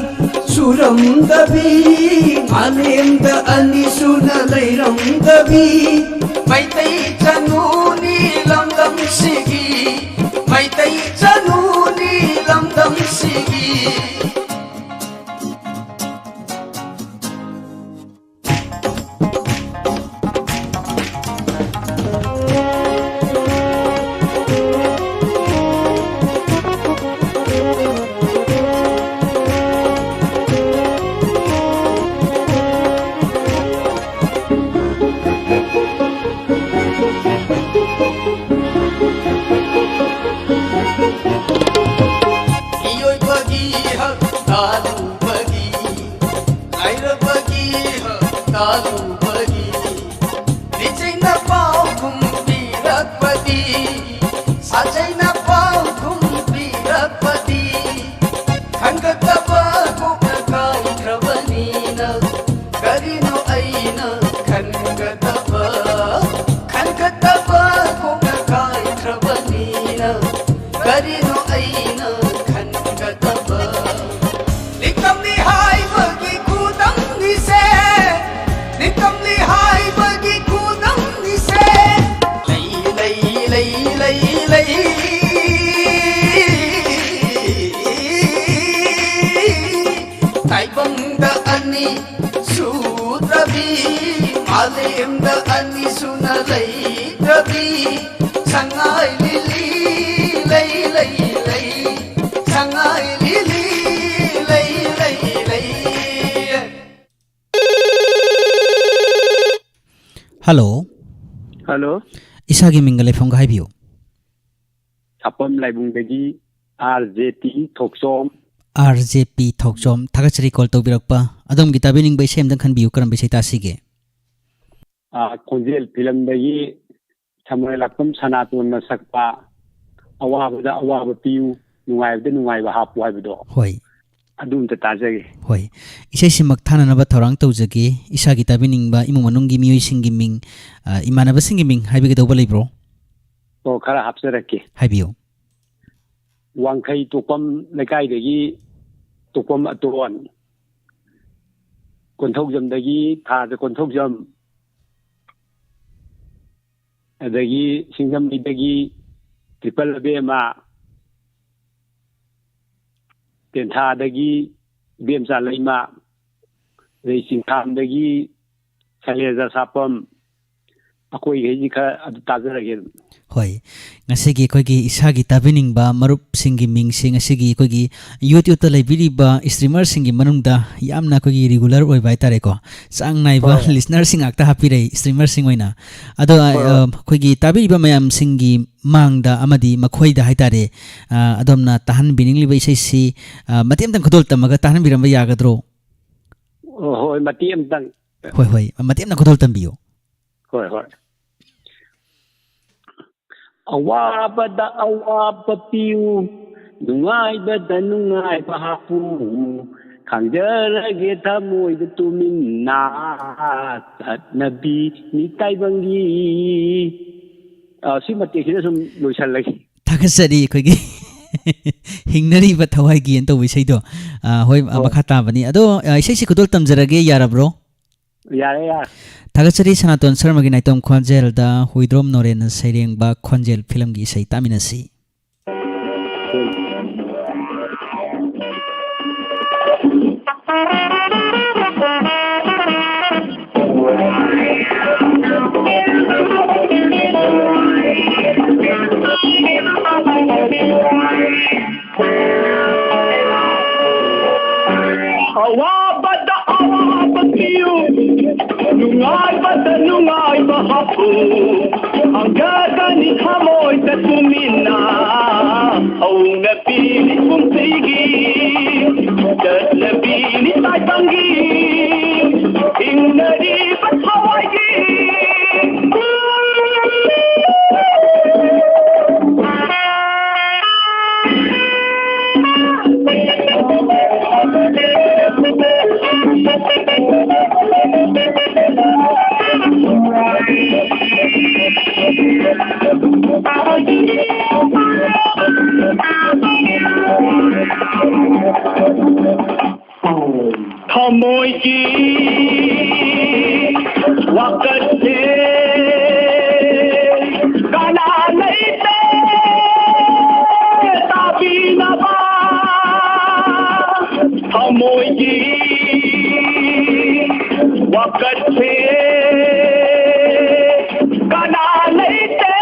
ꯁꯨꯔꯝꯗꯕꯤ, ꯃꯥꯂꯦꯝꯗ ꯑꯅꯤ ꯁꯨꯅ ꯂꯩꯔꯝꯗꯕꯤ ꯃꯩꯇꯩ ꯆꯅꯨꯅꯤ ꯂꯝꯗꯝꯁꯤꯒꯤ, ꯃꯩꯇꯩ ꯆꯅꯨꯅꯤ ꯂꯝꯗꯝꯁꯤꯒꯤ꯫ ꯍꯛ ꯇꯥꯂꯨꯕꯒꯤ, ꯂꯥꯏꯔꯕꯒꯤ ꯍꯛ ꯇꯥꯂꯨꯕꯒꯤ, ꯂꯤꯆꯩꯅ ꯄꯥꯎꯈꯨꯝ ꯄꯤꯔꯛꯄꯗꯤ, ꯁꯥꯖꯩꯅ ꯄꯥꯎꯈꯨꯝ ꯄꯤꯔꯛꯄꯗꯤ, ꯈꯟꯒꯠꯇꯕ ꯀꯣꯛꯅ ꯀꯥꯏꯈ꯭ꯔꯕꯅꯤꯅ, ꯀꯔꯤꯅꯣ ꯑꯩꯅ ꯈꯟꯒꯗꯕ? ꯈꯟꯒꯠꯇꯕ ꯀꯣꯛꯅ ꯀꯥꯏꯈ꯭ꯔꯕꯅꯤꯅ, ꯀꯔꯤꯅꯣ ꯑꯩꯅ ꯈꯟꯒꯗꯕ? ꯅꯤꯡꯇꯝꯅꯤ ꯍꯥꯏꯕꯒꯤ ꯈꯨꯗꯝꯅꯤꯁꯦ, ꯅꯤꯡꯇꯝꯅꯤ ꯍꯥꯏꯕꯒꯤ ꯈꯨꯗꯝꯅꯤꯁꯦ꯫ ꯂꯩ, ꯂꯩ, ꯂꯩ, ꯂꯩ, ꯂꯩ꯫ ꯇꯥꯏꯕꯪꯗ ꯑꯅꯤ ꯁꯨꯗ꯭ꯔꯕꯤ, ꯃꯥꯂꯦꯝꯗ ꯑꯅꯤ ꯁꯨꯅ ꯂꯩꯇ꯭ꯔꯕꯤ, ꯁꯉꯥꯏ ꯂꯤꯂꯤ ꯂꯩ, ꯂꯩ, ꯂꯩ, ꯁꯉꯥꯏ ꯂꯤꯂꯤ ꯂꯩ, ꯂꯩ, ꯂꯩ꯫ ꯍꯜꯂꯣ꯫ ꯍꯜꯂꯣ꯫ ꯏꯁꯥꯒꯤ ꯃꯤꯡꯒ ꯂꯩꯐꯝꯒ ꯍꯥꯏꯕꯤꯌꯨ꯫ ꯁꯥꯄꯝ ꯂꯥꯏꯕꯨꯡꯗꯒꯤ ꯑꯥꯔ ꯖꯦ ꯄꯤ ꯊꯣꯛꯆꯣꯝ꯫ ꯑꯥꯔ ꯖꯦ ꯄꯤ ꯊꯣꯛꯆꯣꯝ, ꯊꯥꯒꯠꯆꯔꯤ ꯀꯣꯜ ꯇꯧꯕꯤꯔꯛꯄ꯫ ꯑꯗꯣꯝꯒꯤ ꯇꯥꯕꯤꯅꯤꯡꯕ ꯏꯁꯩ ꯑꯝꯇꯪ ꯈꯟꯕꯤꯌꯨ, ꯀꯔꯝꯕ ꯏꯁꯩ ꯇꯥꯁꯤꯒꯦ? ꯑꯥ, ꯈꯣꯟꯖꯦꯜ ꯐꯤꯂꯝꯗꯒꯤ ꯁꯃꯨꯔꯥꯏ ꯂꯥꯛꯄꯝ ꯁꯅꯥꯇꯣꯟꯅ ꯁꯛꯄ "ꯑꯋꯥꯕꯗ ꯑꯋꯥꯕ ꯄꯤꯌꯨ, ꯅꯨꯡꯉꯥꯏꯕꯗ ꯅꯨꯡꯉꯥꯏꯕ ꯍꯥꯞꯄꯨ" ꯍꯥꯏꯕꯗꯣ꯫ ꯍꯣꯏ꯫ ꯑꯗꯨ ꯑꯝꯇ ꯇꯥꯖꯒꯦ꯫ ꯍꯣꯏ꯫ ꯏꯁꯩꯁꯤꯃꯛ ꯊꯥꯅꯅꯕ ꯊꯧꯔꯥꯡ ꯇꯧꯖꯒꯦ꯫ ꯏꯁꯥꯒꯤ ꯇꯥꯕꯤꯅꯤꯡꯕ ꯏꯃꯨꯡ ꯃꯅꯨꯡꯒꯤ ꯃꯤꯑꯣꯏꯁꯤꯡꯒꯤ ꯃꯤꯡ, ꯑ, ꯏꯃꯥꯟꯅꯕꯁꯤꯡꯒꯤ ꯃꯤꯡ ꯍꯥꯏꯕꯤꯒꯗꯧꯕ ꯂꯩꯕ꯭ꯔꯣ? ꯑꯣ, ꯈꯔ ꯍꯥꯞꯆꯔꯛꯀꯦ꯫ ꯍꯥꯏꯕꯤꯌꯨ꯫ ꯋꯥꯡꯈꯩ ꯇꯣꯛꯄꯝ ꯂꯩꯀꯥꯏꯗꯒꯤ ꯇꯣꯛꯄꯝ ꯑꯇꯣꯟ, ꯀꯣꯟꯊꯧꯖꯝꯗꯒꯤ ꯊꯥꯖ ꯀꯣꯟꯊꯧꯖꯝ, ꯑꯗꯒꯤ ꯁꯤꯡꯖꯃꯩꯗꯒꯤ ꯇ꯭ꯔꯤꯄꯜ ꯑꯕꯦꯝꯃ, ꯇꯦꯟꯊꯥꯗꯒꯤ ꯏꯕꯦꯝꯆꯥ ꯂꯩꯃ, ꯑꯗꯩ ꯆꯤꯡꯈꯥꯝꯗꯒꯤ ꯁꯩꯂꯦꯖꯥ ꯁꯥꯄꯝ, ꯑꯩꯈꯣꯏꯈꯩꯁꯤ ꯈꯔ ꯑꯗꯨ ꯇꯥꯖꯔꯒꯦ ꯑꯗꯨꯝ꯫ ꯍꯣꯏ꯫ ꯉꯁꯤꯒꯤ ꯑꯩꯈꯣꯏꯒꯤ ꯏꯁꯥꯒꯤ ꯇꯥꯕꯤꯅꯤꯡꯕ ꯃꯔꯨꯞꯁꯤꯡꯒꯤ ꯃꯤꯡꯁꯦ ꯉꯁꯤꯒꯤ ꯑꯩꯈꯣꯏꯒꯤ YouTube-ꯇ ꯂꯩꯕꯤꯔꯤꯕ streamer-ꯁꯤꯡꯒꯤ ꯃꯅꯨꯡꯗ ꯌꯥꯝꯅ ꯑꯩꯈꯣꯏꯒꯤ regular ꯑꯣꯏꯕ ꯍꯥꯏꯇꯥꯔꯦꯀꯣ, ꯆꯥꯡ ꯅꯥꯏꯕ ꯍꯣꯏ꯫ Listener-ꯁꯤꯡ ꯉꯥꯛꯇ ꯍꯥꯞꯄꯤꯔꯛꯏ, streamer-ꯁꯤꯡ ꯑꯣꯏꯅ꯫ ꯑꯗꯣ, ꯑ, ꯍꯣꯏ, ꯍꯣꯏ꯫ ꯑ, ꯑꯩꯈꯣꯏꯒꯤ ꯇꯥꯕꯤꯔꯤꯕ ꯃꯌꯥꯝꯁꯤꯡꯒꯤ ꯃꯥꯡꯗ ꯑꯃꯗꯤ ꯃꯈꯣꯏꯗ ꯍꯥꯏꯇꯥꯔꯦ, ꯑ, ꯑꯗꯣꯝꯅ ꯇꯥꯍꯟꯕꯤꯅꯤꯡꯂꯤꯕ ꯏꯁꯩꯁꯤ, ꯑ, ꯃꯇꯦꯛ ꯑꯃꯇꯪ ꯈꯨꯗꯣꯜ ꯇꯝꯃꯒ ꯇꯥꯍꯟꯕꯤꯔꯝꯕ ꯌꯥꯒꯗ꯭ꯔꯣ? ꯑꯣ, ꯍꯣꯏ, ꯃꯇꯦꯛ ꯑꯃꯇꯪ꯫ ꯍꯣꯏ, ꯍꯣꯏ, ꯃꯇꯦꯛ ꯑꯃꯇꯪ ꯈꯨꯗꯣꯜ ꯇꯝꯕꯤꯌꯨ꯫ ꯍꯣꯏ, ꯍꯣꯏ꯫ ꯑꯋꯥꯕꯗ ꯑꯋꯥꯕ ꯄꯤꯌꯨ, ꯅꯨꯡꯉꯥꯏꯕꯗ ꯅꯨꯡꯉꯥꯏꯕ ꯍꯥꯞꯄꯨ, ꯈꯥꯡꯖꯔꯒꯦ ꯊꯃꯣꯏꯗ ꯇꯨꯃꯤꯟꯅ, ꯆꯠꯅꯕꯤꯅꯤ ꯇꯥꯏꯕꯪꯒꯤ꯫ ꯑ, ꯁꯤ ꯃꯇꯦꯛꯁꯤꯗ ꯁꯨꯝ ꯂꯣꯏꯁꯜꯂꯒꯦ꯫ ꯊꯥꯒꯠꯆꯔꯤ ꯑꯩꯈꯣꯏꯒꯤ ꯍꯤꯡꯅꯔꯤꯕ ꯊꯋꯥꯏꯒꯤ ꯑꯅ ꯇꯧꯕ ꯏꯁꯩꯗꯣ꯫ ꯑ, ꯍꯣꯏ, ꯑ, ꯍꯣꯏ꯫ ꯃꯈꯥ ꯇꯥꯕꯅꯤ꯫ ꯑꯗꯣ, ꯑ, ꯏꯁꯩꯁꯤ ꯈꯨꯗꯣꯜ ꯇꯝꯖꯔꯒꯦ, ꯌꯥꯔꯕ꯭ꯔꯣ? ꯌꯥꯔꯦ, ꯌꯥꯔꯦ꯫ ꯊꯥꯒꯠꯆꯔꯤ ꯁꯅꯥꯇꯣꯟ ꯁꯔꯃꯒꯤ ꯅꯥꯏꯇꯣꯝ ꯈꯣꯟꯖꯦꯜꯗ ꯍꯨꯏꯗ꯭ꯔꯣꯝ ꯅꯣꯔꯦꯟꯅ ꯁꯩꯔꯦꯡꯕ ꯈꯣꯟꯖꯦꯜ ꯐꯤꯂꯝꯒꯤ ꯏꯁꯩ ꯇꯥꯃꯤꯟꯅꯁꯤ꯫ ꯑꯋꯥꯕꯗ ꯑꯋꯥꯕ ꯄꯤꯌꯨ, ꯅꯨꯡꯉꯥꯏꯕꯗ ꯅꯨꯡꯉꯥꯏꯕ ꯍꯥꯞꯄꯨ, ꯍꯪꯒꯗꯅꯤ ꯊꯃꯣꯏꯗ ꯇꯨꯃꯤꯟꯅ꯫ ꯍꯧꯅꯕꯤꯅꯤ ꯄꯨꯟꯁꯤꯒꯤ ꯆꯠꯅꯕꯤꯅꯤ ꯇꯥꯏꯕꯪꯒꯤ, ꯍꯤꯡꯅꯔꯤꯕ ꯊꯋꯥꯏꯒꯤ꯫ ꯊꯃꯣꯏꯒꯤ ꯋꯥꯀꯠꯁꯦ ꯀꯅꯥ ꯂꯩꯇꯦ ꯇꯥꯕꯤꯅꯕ? ꯊꯃꯣꯏꯒꯤ ꯋꯥꯀꯠꯁꯦ ꯀꯅꯥ ꯂꯩꯇꯦ?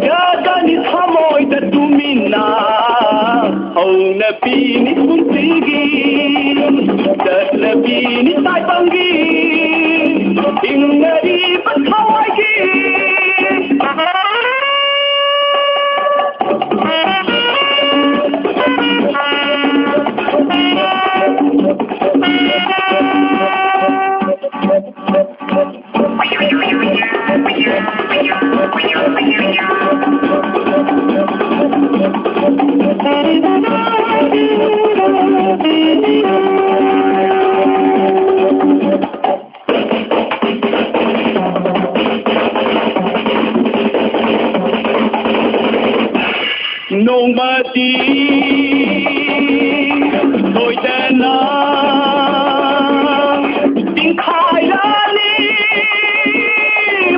ꯌꯥꯒꯅꯤ ꯊꯃꯣꯏꯗ ꯇꯨꯃꯤꯟꯅ ꯍꯧꯅꯕꯤꯅꯤ ꯄꯨꯟꯁꯤꯒꯤ ꯆꯠꯅꯕꯤꯅꯤ ꯇꯥꯏꯕꯪꯒꯤ ꯏꯪꯅꯔꯤꯕ ꯊꯋꯥꯏꯒꯤ ꯅꯣꯡꯃꯗꯤ ꯁꯣꯏꯗꯅ ꯆꯤꯡꯈꯥꯏꯔꯅꯤ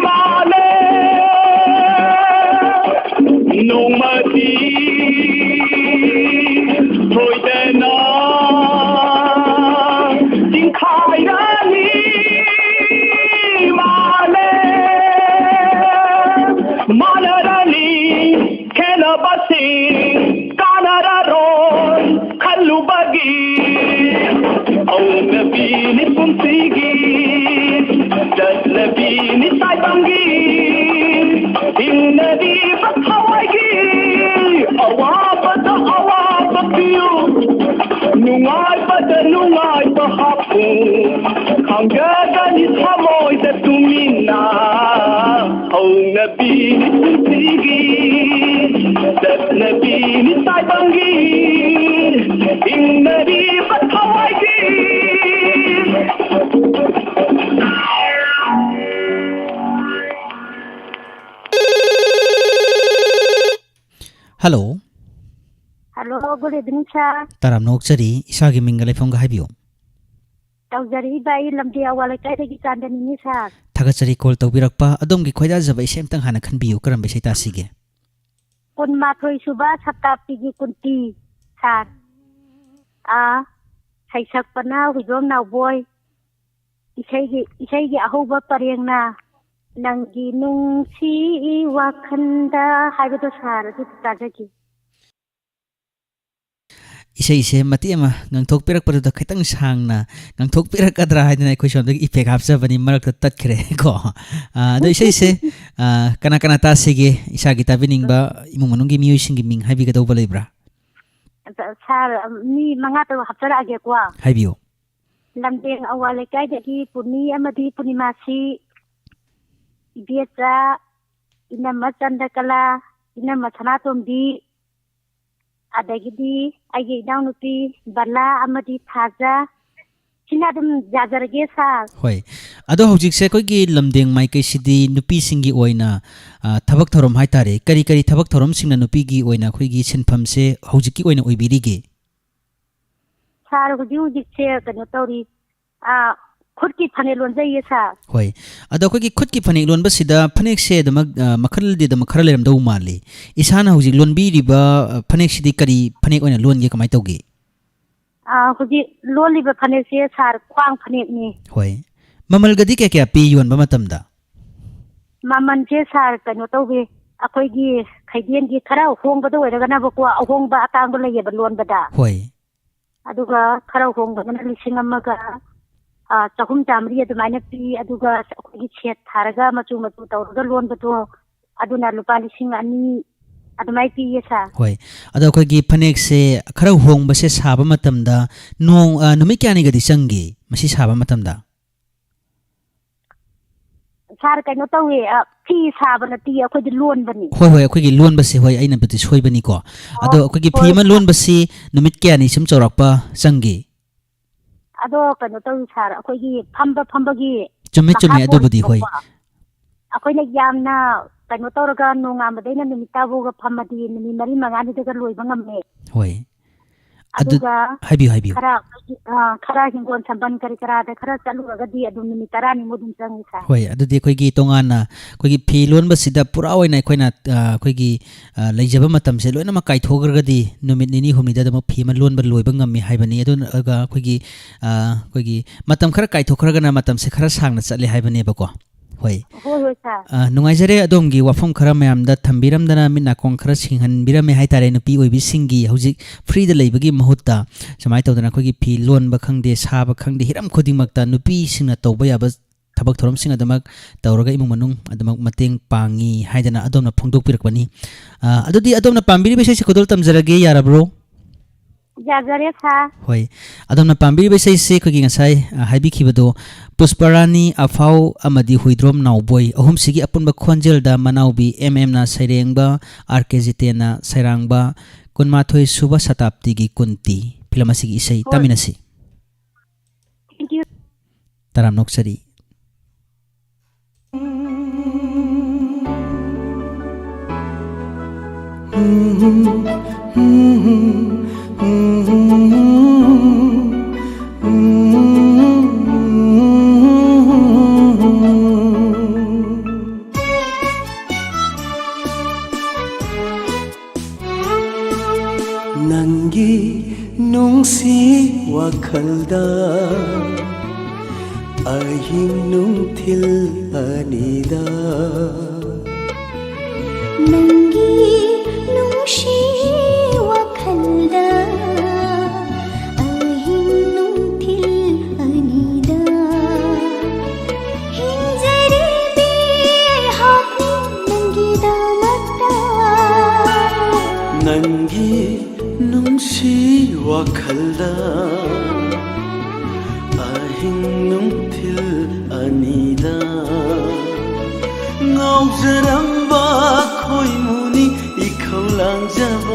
ꯃꯥꯂꯦꯝ꯫ ꯅꯣꯡꯃꯗꯤ ꯁꯣꯏꯗꯅ ꯆꯤꯡꯈꯥꯏꯔꯅꯤ ꯃꯥꯂꯦꯝ꯫ ꯃꯥꯟꯅꯔꯅꯤ ꯈꯦꯠꯅꯕꯁꯤꯡ ꯀꯥꯟꯅꯔꯔꯣꯏ ꯈꯜꯂꯨꯕꯒꯤ ꯍꯧꯅꯕꯤꯅꯤ ꯄꯨꯟꯁꯤꯒꯤ ꯆꯠꯅꯕꯤꯅꯤ ꯇꯥꯏꯕꯪꯒꯤ ꯍꯤꯡꯅꯔꯤꯕ ꯊꯋꯥꯏꯒꯤ ꯑꯋꯥꯕꯗ ꯑꯋꯥꯕ ꯄꯤꯌꯨ ꯅꯨꯡꯉꯥꯏꯕꯗ ꯅꯨꯡꯉꯥꯏꯕ ꯍꯥꯞꯄꯨ ꯈꯪꯖꯒꯅꯤ ꯊꯃꯣꯏꯗ ꯇꯨꯃꯤꯟꯅ ꯍꯧꯅꯕꯤꯅꯤ ꯄꯨꯟꯁꯤꯒꯤ ꯆꯠꯅꯕꯤꯅꯤ ꯇꯥꯏꯕꯪꯒꯤ ꯍꯤꯡꯅꯔꯤꯕ ꯊꯋꯥꯏꯒꯤ꯫ Hello. Hello, good evening, sir꯫ ꯇꯔꯥꯝꯅ ꯑꯣꯛꯆꯔꯤ꯫ ꯏꯁꯥꯒꯤ ꯃꯤꯡꯒ ꯂꯩꯐꯝꯒ ꯍꯥꯏꯕꯤꯌꯨ꯫ ꯇꯧꯖꯔꯛꯏꯕ ꯑꯩ ꯂꯝꯗꯤ ꯑꯋꯥꯡ ꯂꯩꯀꯥꯏꯗꯒꯤ ꯆꯥꯟꯗꯅꯤꯅꯤ, sir꯫ ꯊꯥꯒꯠꯆꯔꯤ call ꯇꯧꯕꯤꯔꯛꯄ꯫ ꯑꯗꯣꯝꯒꯤ ꯈꯣꯏꯗꯥꯖꯕ ꯏꯁꯩ ꯑꯝꯇꯪ ꯍꯥꯟꯅ ꯈꯟꯕꯤꯌꯨ, ꯀꯔꯝꯕ ꯏꯁꯩ ꯇꯥꯁꯤꯒꯦ? ꯀꯨꯟꯃꯥꯊꯣꯏ ꯁꯨꯕ ꯁꯇꯥꯕꯗꯤꯒꯤ ꯀꯨꯟꯇꯤ, sir꯫ ꯑꯥ, ꯁꯩꯁꯛꯄꯅ ꯍꯨꯏꯗ꯭ꯔꯣꯝ ꯅꯥꯎꯕꯣꯏ꯫ ꯏꯁꯩꯒꯤ, ꯏꯁꯩꯒꯤ ꯑꯍꯧꯕ ꯄꯔꯦꯡꯅ ꯅꯪꯒꯤ ꯅꯨꯡꯁꯤ ꯋꯥꯈꯜꯗ ꯍꯥꯏꯕꯗꯣ ꯁꯥꯔ ꯑꯗꯨ ꯇꯥꯖꯒꯦ꯫ ꯏꯁꯩꯁꯦ ꯃꯇꯦꯛ ꯑꯃ ꯉꯪꯊꯣꯛꯄꯤꯔꯛꯄꯗꯨꯗ ꯈꯤꯇꯪ ꯁꯥꯡꯅ ꯉꯪꯊꯣꯛꯄꯤꯔꯛꯀꯗ꯭ꯔꯥ ꯍꯥꯏꯗꯅ ꯑꯩꯈꯣꯏ ꯁꯣꯝꯗꯒꯤ effect ꯍꯥꯞꯆꯕꯅꯤ, ꯃꯔꯛꯇ ꯇꯠꯈ꯭ꯔꯦ ꯀꯣ꯫ ꯑꯥ, ꯑꯗꯣ ꯏꯁꯩꯁꯦ, ꯑꯥ, ꯀꯅꯥ ꯀꯅꯥ ꯇꯥꯁꯤꯒꯦ? ꯏꯁꯥꯒꯤ ꯇꯥꯕꯤꯅꯤꯡꯕ ꯏꯃꯨꯡ ꯃꯅꯨꯡꯒꯤ ꯃꯤꯑꯣꯏꯁꯤꯡꯒꯤ ꯃꯤꯡ ꯍꯥꯏꯕꯤꯒꯗꯧꯕ ꯂꯩꯕ꯭ꯔꯥ? ꯑꯗ ꯁꯥꯔ, ꯃꯤ ꯃꯉꯥ ꯇꯔꯨꯛ ꯍꯥꯞꯆꯔꯛꯑꯒꯦꯀꯣ꯫ ꯍꯥꯏꯕꯤꯌꯨ꯫ ꯂꯝꯗꯦꯡ ꯑꯋꯥ ꯂꯩꯀꯥꯏꯗꯒꯤ ꯄꯨꯔꯅꯤ ꯑꯃꯗꯤ ꯄꯨꯔꯅꯤꯃꯥꯁꯤ, ꯏꯕꯦꯆꯥ, ꯏꯅꯝꯃ ꯆꯟꯗ꯭ꯔꯀꯂꯥ, ꯏꯅꯝꯃ ꯁꯅꯥꯇꯣꯝꯕꯤ, ꯑꯗꯒꯤꯗꯤ ꯑꯩꯒꯤ ꯏꯅꯥꯎꯅꯨꯄꯤ ꯕꯂꯥ ꯑꯃꯗꯤ ꯊꯥꯖ, ꯁꯤꯅ ꯑꯗꯨꯝ ꯌꯥꯖꯔꯒꯦ ꯁꯥꯔ꯫ ꯍꯣꯏ꯫ ꯑꯗꯣ ꯍꯧꯖꯤꯛꯁꯦ ꯑꯩꯈꯣꯏꯒꯤ ꯂꯝꯗꯦꯡ ꯃꯥꯏꯀꯩꯁꯤꯗꯤ ꯅꯨꯄꯤꯁꯤꯡꯒꯤ ꯑꯣꯏꯅ, ꯑ, ꯊꯕꯛ ꯊꯧꯔꯝ ꯍꯥꯏꯇꯥꯔꯦ, ꯀꯔꯤ ꯀꯔꯤ ꯊꯕꯛ ꯊꯧꯔꯝꯁꯤꯡꯅ ꯅꯨꯄꯤꯒꯤ ꯑꯣꯏꯅ ꯑꯩꯈꯣꯏꯒꯤ ꯁꯤꯟꯐꯝꯁꯦ ꯍꯧꯖꯤꯛꯀꯤ ꯑꯣꯏꯅ ꯑꯣꯏꯕꯤꯔꯤꯒꯦ? ꯁꯥꯔ, ꯍꯧꯖꯤꯛ ꯍꯧꯖꯤꯛꯁꯦ ꯀꯩꯅꯣ ꯇꯧꯔꯤ, ꯑ, ꯈꯨꯠꯀꯤ ꯐꯅꯦꯛ ꯂꯣꯟꯖꯩꯌꯦ ꯁꯥꯔ꯫ ꯍꯣꯏ꯫ ꯑꯗꯣ ꯑꯩꯈꯣꯏꯒꯤ ꯈꯨꯠꯀꯤ ꯐꯅꯦꯛ ꯂꯣꯟꯕꯁꯤꯗ ꯐꯅꯦꯛꯁꯦ ꯑꯗꯨꯃꯛ, ꯑ, ꯃꯈꯜꯗꯤ ꯑꯗꯨꯃꯛ ꯈꯔ ꯂꯩꯔꯝꯗꯧ ꯃꯥꯜꯂꯤ꯫ ꯏꯁꯥꯅ ꯍꯧꯖꯤꯛ ꯂꯣꯟꯕꯤꯔꯤꯕ, ꯑ, ꯐꯅꯦꯛꯁꯤꯗꯤ ꯀꯔꯤ ꯐꯅꯦꯛ ꯑꯣꯏꯅ ꯂꯣꯟꯒꯦ, ꯀꯃꯥꯏꯅ ꯇꯧꯒꯦ? ꯑ, ꯍꯧꯖꯤꯛ ꯂꯣꯜꯂꯤꯕ ꯐꯅꯦꯛꯁꯦ ꯁꯥꯔ ꯈ꯭ꯋꯥꯡ ꯐꯅꯦꯛꯅꯤ꯫ ꯍꯣꯏ꯫ ꯃꯃꯜꯒꯗꯤ ꯀꯌꯥ ꯀꯌꯥ ꯄꯤ ꯌꯣꯟꯕ ꯃꯇꯝꯗ? ꯃꯃꯜꯁꯦ ꯁꯥꯔ ꯀꯩꯅꯣ ꯇꯧꯋꯤ, ꯑꯩꯈꯣꯏꯒꯤ ꯈꯩꯗꯦꯟꯒꯤ ꯈꯔ ꯍꯣꯡꯕꯗ ꯑꯣꯏꯔꯒꯅꯕꯀꯣ, ꯑꯍꯣꯡꯕ ꯑꯇꯥꯡꯕ ꯂꯩꯌꯦꯕ ꯂꯣꯟꯕꯗ꯫ ꯍꯣꯏ꯫ ꯑꯗꯨꯒ ꯈꯔ ꯍꯣꯡꯕꯗꯅ ꯂꯤꯁꯤꯡ ꯑꯃꯒ, ꯑ, ꯆꯍꯨꯝ ꯆꯥꯃꯔꯤ ꯑꯗꯨꯃꯥꯏꯅ ꯄꯤ꯫ ꯑꯗꯨꯒ ꯑꯩꯈꯣꯏꯒꯤ ꯁꯦꯠ ꯊꯥꯔꯒ ꯃꯆꯨ ꯃꯆꯨ ꯇꯧꯔꯒ ꯂꯣꯟꯕꯗꯣ, ꯑꯗꯨꯅ ꯂꯨꯄꯥ ꯂꯤꯁꯤꯡ ꯑꯅꯤ ꯑꯗꯨꯃꯥꯏꯅ ꯄꯤꯌꯦ ꯁꯥꯔ꯫ ꯍꯣꯏ꯫ ꯑꯗꯣ ꯑꯩꯈꯣꯏꯒꯤ ꯐꯅꯦꯛꯁꯦ ꯈꯔ ꯍꯣꯡꯕꯁꯦ ꯁꯥꯕ ꯃꯇꯝꯗ ꯅꯣꯡ, ꯑ, ꯅꯨꯃꯤꯠ ꯀꯌꯥꯅꯤꯒꯗꯤ ꯆꯪꯒꯦ ꯃꯁꯤ ꯁꯥꯕ ꯃꯇꯝꯗ? ꯁꯥꯔ, ꯀꯩꯅꯣ ꯇꯧꯋꯦ, ꯑ, ꯐꯤ ꯁꯥꯕ ꯅꯠꯇꯤꯌꯦ, ꯑꯩꯈꯣꯏꯗꯤ ꯂꯣꯟꯕꯅꯤ꯫ ꯍꯣꯏ, ꯍꯣꯏ, ꯑꯩꯈꯣꯏꯒꯤ ꯂꯣꯟꯕꯁꯦ, ꯍꯣꯏ, ꯑꯩꯅꯕꯨꯗꯤ ꯁꯣꯏꯕꯅꯤꯀꯣ꯫ ꯑꯣ, ꯑꯗꯣ ꯑꯩꯈꯣꯏꯒꯤ ꯐꯤ ꯍꯣꯏ, ꯑꯃ ꯁꯥꯔ꯫ ꯂꯣꯟꯕꯁꯤ ꯅꯨꯃꯤꯠ ꯀꯌꯥꯅꯤ ꯁꯨꯝ ꯆꯥꯎꯔꯥꯛꯄ ꯆꯪꯒꯦ? ꯑꯗꯣ ꯀꯩꯅꯣ ꯇꯧꯋꯤ ꯁꯥꯔ, ꯑꯩꯈꯣꯏꯒꯤ ꯐꯝꯕ ꯐꯝꯕꯒꯤ ꯆꯨꯝꯃꯦ, ꯆꯨꯝꯃꯦ, ꯃꯈꯥ ꯑꯗꯨꯕꯨꯗꯤ, ꯍꯣꯏ꯫ ꯄꯣꯜꯂꯦꯕꯀꯣ꯫ ꯑꯩꯈꯣꯏꯅ ꯌꯥꯝꯅ ꯀꯩꯅꯣ ꯇꯧꯔꯒ ꯅꯣꯡꯉꯥꯟꯕꯗꯩꯅ ꯅꯨꯃꯤꯠ ꯇꯥꯕꯧꯒ ꯐꯝꯃꯗꯤ ꯅꯨꯃꯤꯠ ꯃꯔꯤ ꯃꯉꯥꯅꯤꯗꯒ ꯂꯣꯏꯕ ꯉꯝꯃꯦ꯫ ꯍꯣꯏ꯫ ꯑꯗꯨ ꯑꯗꯨꯒ ꯍꯥꯏꯕꯤꯌꯨ, ꯍꯥꯏꯕꯤꯌꯨ꯫ ꯈꯔ, ꯑ, ꯈꯔ ꯍꯤꯡꯒꯣꯜ ꯁꯝꯕꯜ ꯀꯔꯤ ꯀꯔꯥꯗ ꯈꯔ ꯆꯠꯂꯨꯔꯒꯗꯤ ꯑꯗꯨꯝ ꯅꯨꯃꯤꯠ ꯇꯔꯥꯅꯤꯃꯨꯛ ꯑꯗꯨꯝ ꯆꯪꯉꯤ ꯁꯥꯔ꯫ ꯍꯣꯏ, ꯑꯗꯨꯗꯤ ꯑꯩꯈꯣꯏꯒꯤ ꯇꯣꯉꯥꯟꯅ ꯑꯩꯈꯣꯏꯒꯤ ꯐꯤ ꯂꯣꯟꯕꯁꯤꯗ ꯄꯨꯔꯥ ꯑꯣꯏꯅ ꯑꯩꯈꯣꯏꯅ, ꯑ, ꯑꯩꯈꯣꯏꯒꯤ, ꯑ, ꯂꯩꯖꯕ ꯃꯇꯝꯁꯦ ꯂꯣꯏꯅꯃꯛ ꯀꯥꯏꯊꯣꯛꯈ꯭ꯔꯒꯗꯤ ꯅꯨꯃꯤꯠ ꯅꯤꯅꯤ ꯍꯨꯝꯅꯤꯗ ꯑꯗꯨꯃꯛ ꯐꯤ ꯑꯃ ꯂꯣꯟꯕ ꯂꯣꯏꯕ ꯉꯝꯃꯤ ꯍꯥꯏꯕꯅꯤ꯫ ꯑꯗꯨꯒ ꯑꯩꯈꯣꯏꯒꯤ, ꯑ, ꯑꯩꯈꯣꯏꯒꯤ ꯃꯇꯝ ꯈꯔ ꯀꯥꯏꯊꯣꯛꯈ꯭ꯔꯒꯅ ꯃꯇꯝꯁꯦ ꯈꯔ ꯁꯥꯡꯅ ꯆꯠꯂꯦ ꯍꯥꯏꯕꯅꯦꯕꯀꯣ꯫ ꯍꯣꯏ꯫ ꯍꯣꯏ ꯍꯣꯏ ꯁꯥꯔ꯫ ꯑ, ꯅꯨꯡꯉꯥꯏꯖꯔꯦ, ꯑꯗꯣꯝꯒꯤ ꯋꯥꯐꯝ ꯈꯔ ꯃꯌꯥꯝꯗ ꯊꯝꯕꯤꯔꯝꯗꯅ, ꯃꯤꯠ ꯅꯥꯀꯣꯡ ꯈꯔ ꯁꯤꯡꯍꯟꯕꯤꯔꯝꯃꯦ ꯍꯥꯏꯇꯥꯔꯦ꯫ ꯅꯨꯄꯤ ꯑꯣꯏꯕꯤꯁꯤꯡꯒꯤ ꯍꯧꯖꯤꯛ ꯐ꯭ꯔꯤꯗ ꯂꯩꯕꯒꯤ ꯃꯍꯨꯠꯇ ꯁꯨꯃꯥꯏꯅ ꯇꯧꯗꯅ ꯑꯩꯈꯣꯏꯒꯤ ꯐꯤ ꯂꯣꯟꯕ ꯈꯪꯗꯦ, ꯁꯥꯕ ꯈꯪꯗꯦ, ꯍꯤꯔꯝ ꯈꯨꯗꯤꯡꯃꯛꯇ ꯅꯨꯄꯤꯁꯤꯡꯅ ꯇꯧꯕ ꯌꯥꯕ ꯊꯕꯛ ꯊꯧꯔꯝꯁꯤꯡ ꯑꯗꯨꯃꯛ ꯇꯧꯔꯒ ꯏꯃꯨꯡ ꯃꯅꯨꯡ ꯑꯗꯨꯃꯛ ꯃꯇꯦꯡ ꯄꯥꯡꯉꯤ ꯍꯥꯏꯗꯅ ꯑꯗꯣꯝꯅ ꯐꯣꯡꯗꯣꯛꯄꯤꯔꯛꯄꯅꯤ꯫ ꯑ, ꯑꯗꯨꯗꯤ ꯑꯗꯣꯝꯅ ꯄꯥꯝꯕꯤꯔꯤꯕ ꯏꯁꯩꯁꯤ ꯈꯨꯗꯣꯜ ꯇꯝꯖꯔꯒꯦ, ꯌꯥꯔꯕ꯭ꯔꯣ? ꯌꯥꯖꯔꯦ ꯁꯥꯔ꯫ ꯍꯣꯏ, ꯑꯗꯣꯝꯅ ꯄꯥꯝꯕꯤꯔꯤꯕ ꯏꯁꯩꯁꯦ ꯑꯩꯈꯣꯏꯒꯤ ꯉꯁꯥꯏ, ꯑ, ꯍꯥꯏꯕꯤꯈꯤꯕꯗꯣ, ꯄꯨꯁꯄꯔꯥꯅꯤ, ꯑꯐꯥꯎ ꯑꯃꯗꯤ ꯍꯨꯏꯗ꯭ꯔꯣꯝ ꯅꯥꯎꯕꯣꯏ ꯑꯍꯨꯝꯁꯤꯒꯤ ꯑꯄꯨꯟꯕ ꯈꯣꯟꯖꯦꯜꯗ ꯃꯅꯥꯎꯕꯤ ꯑꯦꯝ ꯑꯦꯝꯅ ꯁꯩꯔꯦꯡꯕ, ꯑꯥꯔ ꯀꯦ ꯖꯤꯇꯦꯟꯅ ꯁꯩꯔꯥꯡꯕ, ꯀꯨꯟꯃꯥꯊꯣꯏ ꯁꯨꯕ ꯁꯇꯥꯞꯇꯤꯒꯤ ꯀꯨꯟꯇꯤ ꯐꯤꯂꯝ ꯑꯁꯤꯒꯤ ꯏꯁꯩ ꯍꯣꯏ꯫ ꯇꯥꯃꯤꯟꯅꯁꯤ꯫ Thank you. ꯇꯔꯥꯝꯅ ꯑꯣꯛꯆꯔꯤ꯫ ꯅꯪꯒꯤ ꯅꯨꯡꯁꯤ ꯋꯥꯈꯜꯗ ꯑꯍꯤꯡ ꯅꯨꯡꯊꯤꯜ ꯑꯅꯤꯗ ꯅꯪꯒꯤ ꯅꯨꯡꯁꯤ ꯋꯥꯈꯜꯗ ꯑꯍꯤꯡ ꯅꯨꯡꯊꯤꯜ ꯑꯅꯤꯗ ꯍꯤꯡꯖꯔꯤꯕꯤ ꯑꯩꯍꯥꯛꯅꯤ ꯅꯪꯒꯤꯗꯃꯛꯇ꯫ ꯅꯪꯒꯤ ꯅꯨꯡꯁꯤ ꯋꯥꯈꯜꯗ ꯑꯍꯤꯡ ꯅꯨꯡꯊꯤꯜ ꯑꯅꯤꯗ ꯉꯥꯎꯖꯔꯝꯕ ꯈꯣꯏꯃꯨꯅꯤ ꯏꯈꯧ ꯂꯥꯡꯖꯕ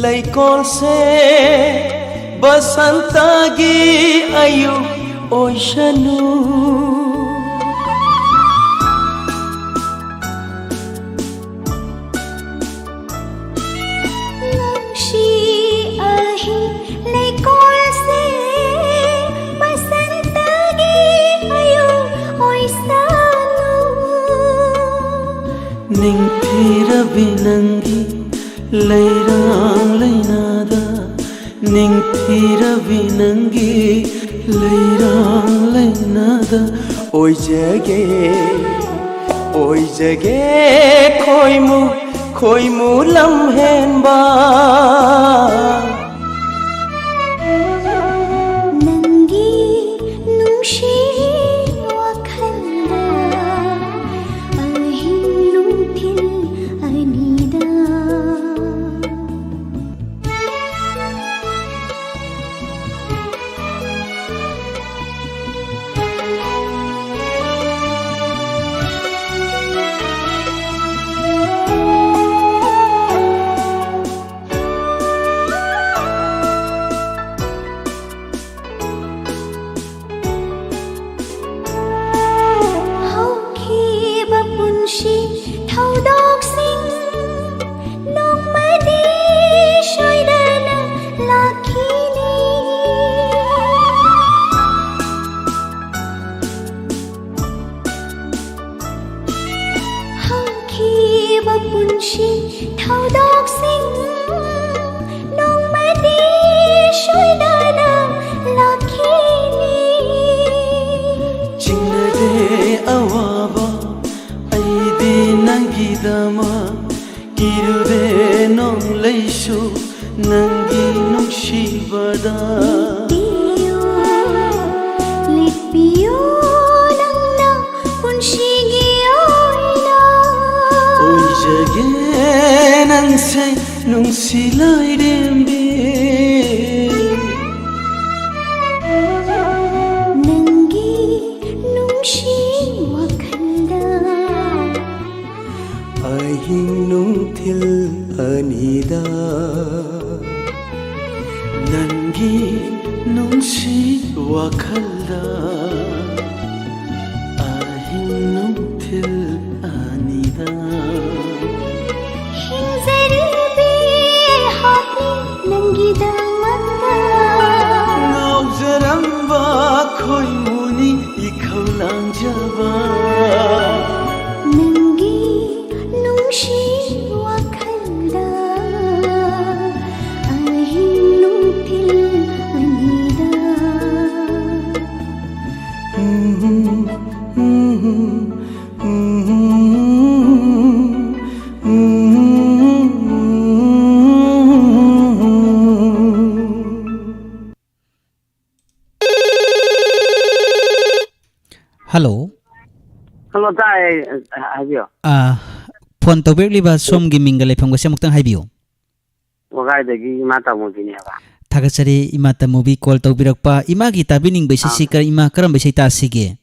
ꯂꯩꯀꯣꯜꯁꯦ ꯕꯁꯟꯇꯒꯤ ꯑꯌꯨꯛ ꯑꯣꯏꯁꯅꯨ꯫ ꯅꯨꯡꯁꯤ ꯑꯍꯤꯡ ꯂꯩꯀꯣꯜꯁꯦ ꯕꯁꯟꯇꯒꯤ ꯑꯌꯨꯛ ꯑꯣꯏꯁꯅꯨ꯫ ꯅꯤꯡꯊꯤꯔꯕꯤ ꯅꯪꯒꯤ ꯂꯩꯔꯥꯡ ꯂꯩꯅꯥꯗ, ꯅꯤꯡꯊꯤꯔꯕꯤ ꯅꯪꯒꯤ ꯂꯩꯔꯥꯡ ꯂꯩꯅꯥꯗ ꯑꯣꯏꯖꯒꯦ, ꯑꯣꯏꯖꯒꯦ ꯈꯣꯏꯃꯨ, ꯈꯣꯏꯃꯨ ꯂꯝꯍꯦꯟꯕ꯫ ꯅꯪꯒꯤ ꯅꯨꯡꯁꯤ ꯋꯥꯈꯜꯗ ꯑꯍꯤꯡ ꯅꯨꯡꯊꯤꯜ ꯑꯅꯤꯗ꯫ ꯍꯧꯈꯤꯕ ꯄꯨꯟꯁꯤ ꯊꯧꯗꯣꯛꯁꯤꯡ ꯅꯣꯡꯃꯗꯤ ꯁꯣꯏꯗꯅ ꯂꯥꯛꯈꯤꯅꯤ꯫ ꯍꯧꯈꯤꯕ ꯄꯨꯟꯁꯤ ꯊꯧꯗꯣꯛꯁꯤꯡ ꯅꯣꯡꯃꯗꯤ ꯁꯣꯏꯗꯅ ꯂꯥꯛꯈꯤꯅꯤ꯫ ꯆꯤꯡꯅꯗꯦ ꯑꯋꯥꯕ ꯑꯩꯗꯤ ꯅꯪꯒꯤꯗꯃꯛ, ꯏꯔꯨꯗꯦ ꯅꯣꯡꯂꯩꯁꯨ ꯅꯪꯒꯤ ꯅꯨꯡꯁꯤꯕꯗ꯫ ꯂꯤꯠꯄꯤꯌꯨ, ꯂꯤꯠꯄꯤꯌꯨ ꯅꯪꯅ ꯄꯨꯟꯁꯤꯒꯤ ꯑꯣꯏꯅ꯫ ꯑꯣꯏꯖꯒꯦ ꯅꯪꯁꯦ ꯅꯨꯡꯁꯤ ꯂꯥꯏꯔꯦꯝꯕꯤ꯫ ꯅꯪꯒꯤ ꯅꯨꯡꯁꯤ ꯋꯥꯈꯜꯗ ꯑꯍꯤꯡ ꯅꯨꯡꯊꯤꯜ ꯑꯅꯤꯗ꯫ ꯑꯍꯤꯡ ꯅꯨꯡꯊꯤꯜ ꯑꯅꯤꯗ ꯍꯤꯡꯖꯔꯤꯕꯤ ꯍꯥꯞꯄꯤ ꯅꯪꯒꯤꯗꯃꯛꯇ꯫ ꯉꯥꯎꯖꯔꯝꯕ ꯈꯣꯏꯃꯨꯅꯤ ꯏꯈꯧ ꯂꯥꯡꯖꯕ꯫ ꯅꯪꯒꯤ ꯅꯨꯡꯁꯤ ꯋꯥꯈꯜꯗ ꯑꯍꯤꯡ ꯅꯨꯡꯊꯤꯜ ꯑꯅꯤꯗ꯫ ꯍꯜꯂꯣ꯫ ꯍꯜꯂꯣ, ꯇꯥꯏ, ꯍꯥꯏꯕꯤꯌꯣ꯫ ꯑꯥ, ꯐꯣꯟ ꯇꯧꯕꯤꯔꯛꯂꯤꯕ ꯁꯣꯝꯒꯤ ꯃꯤꯡꯒ ꯂꯩꯐꯝꯒꯁꯦ ꯑꯃꯨꯛꯇꯪ ꯍꯥꯏꯕꯤꯌꯨ꯫ ꯋꯥꯒꯥꯏꯗꯒꯤ ꯏꯃꯥ ꯇꯥꯃꯣꯕꯤꯅꯦꯕ꯫ ꯊꯥꯒꯠꯆꯔꯤ, ꯏꯃꯥ ꯇꯥꯃꯣꯕꯤ ꯀꯣꯜ ꯇꯧꯕꯤꯔꯛꯄ꯫ ꯏꯃꯥꯒꯤ ꯇꯥꯕꯤꯅꯤꯡꯕ ꯏꯁꯩꯁꯤ ꯑꯥ꯫ ꯀꯔ-, ꯏꯃꯥ, ꯀꯔꯝꯕ ꯏꯁꯩ ꯇꯥꯁꯤꯒꯦ?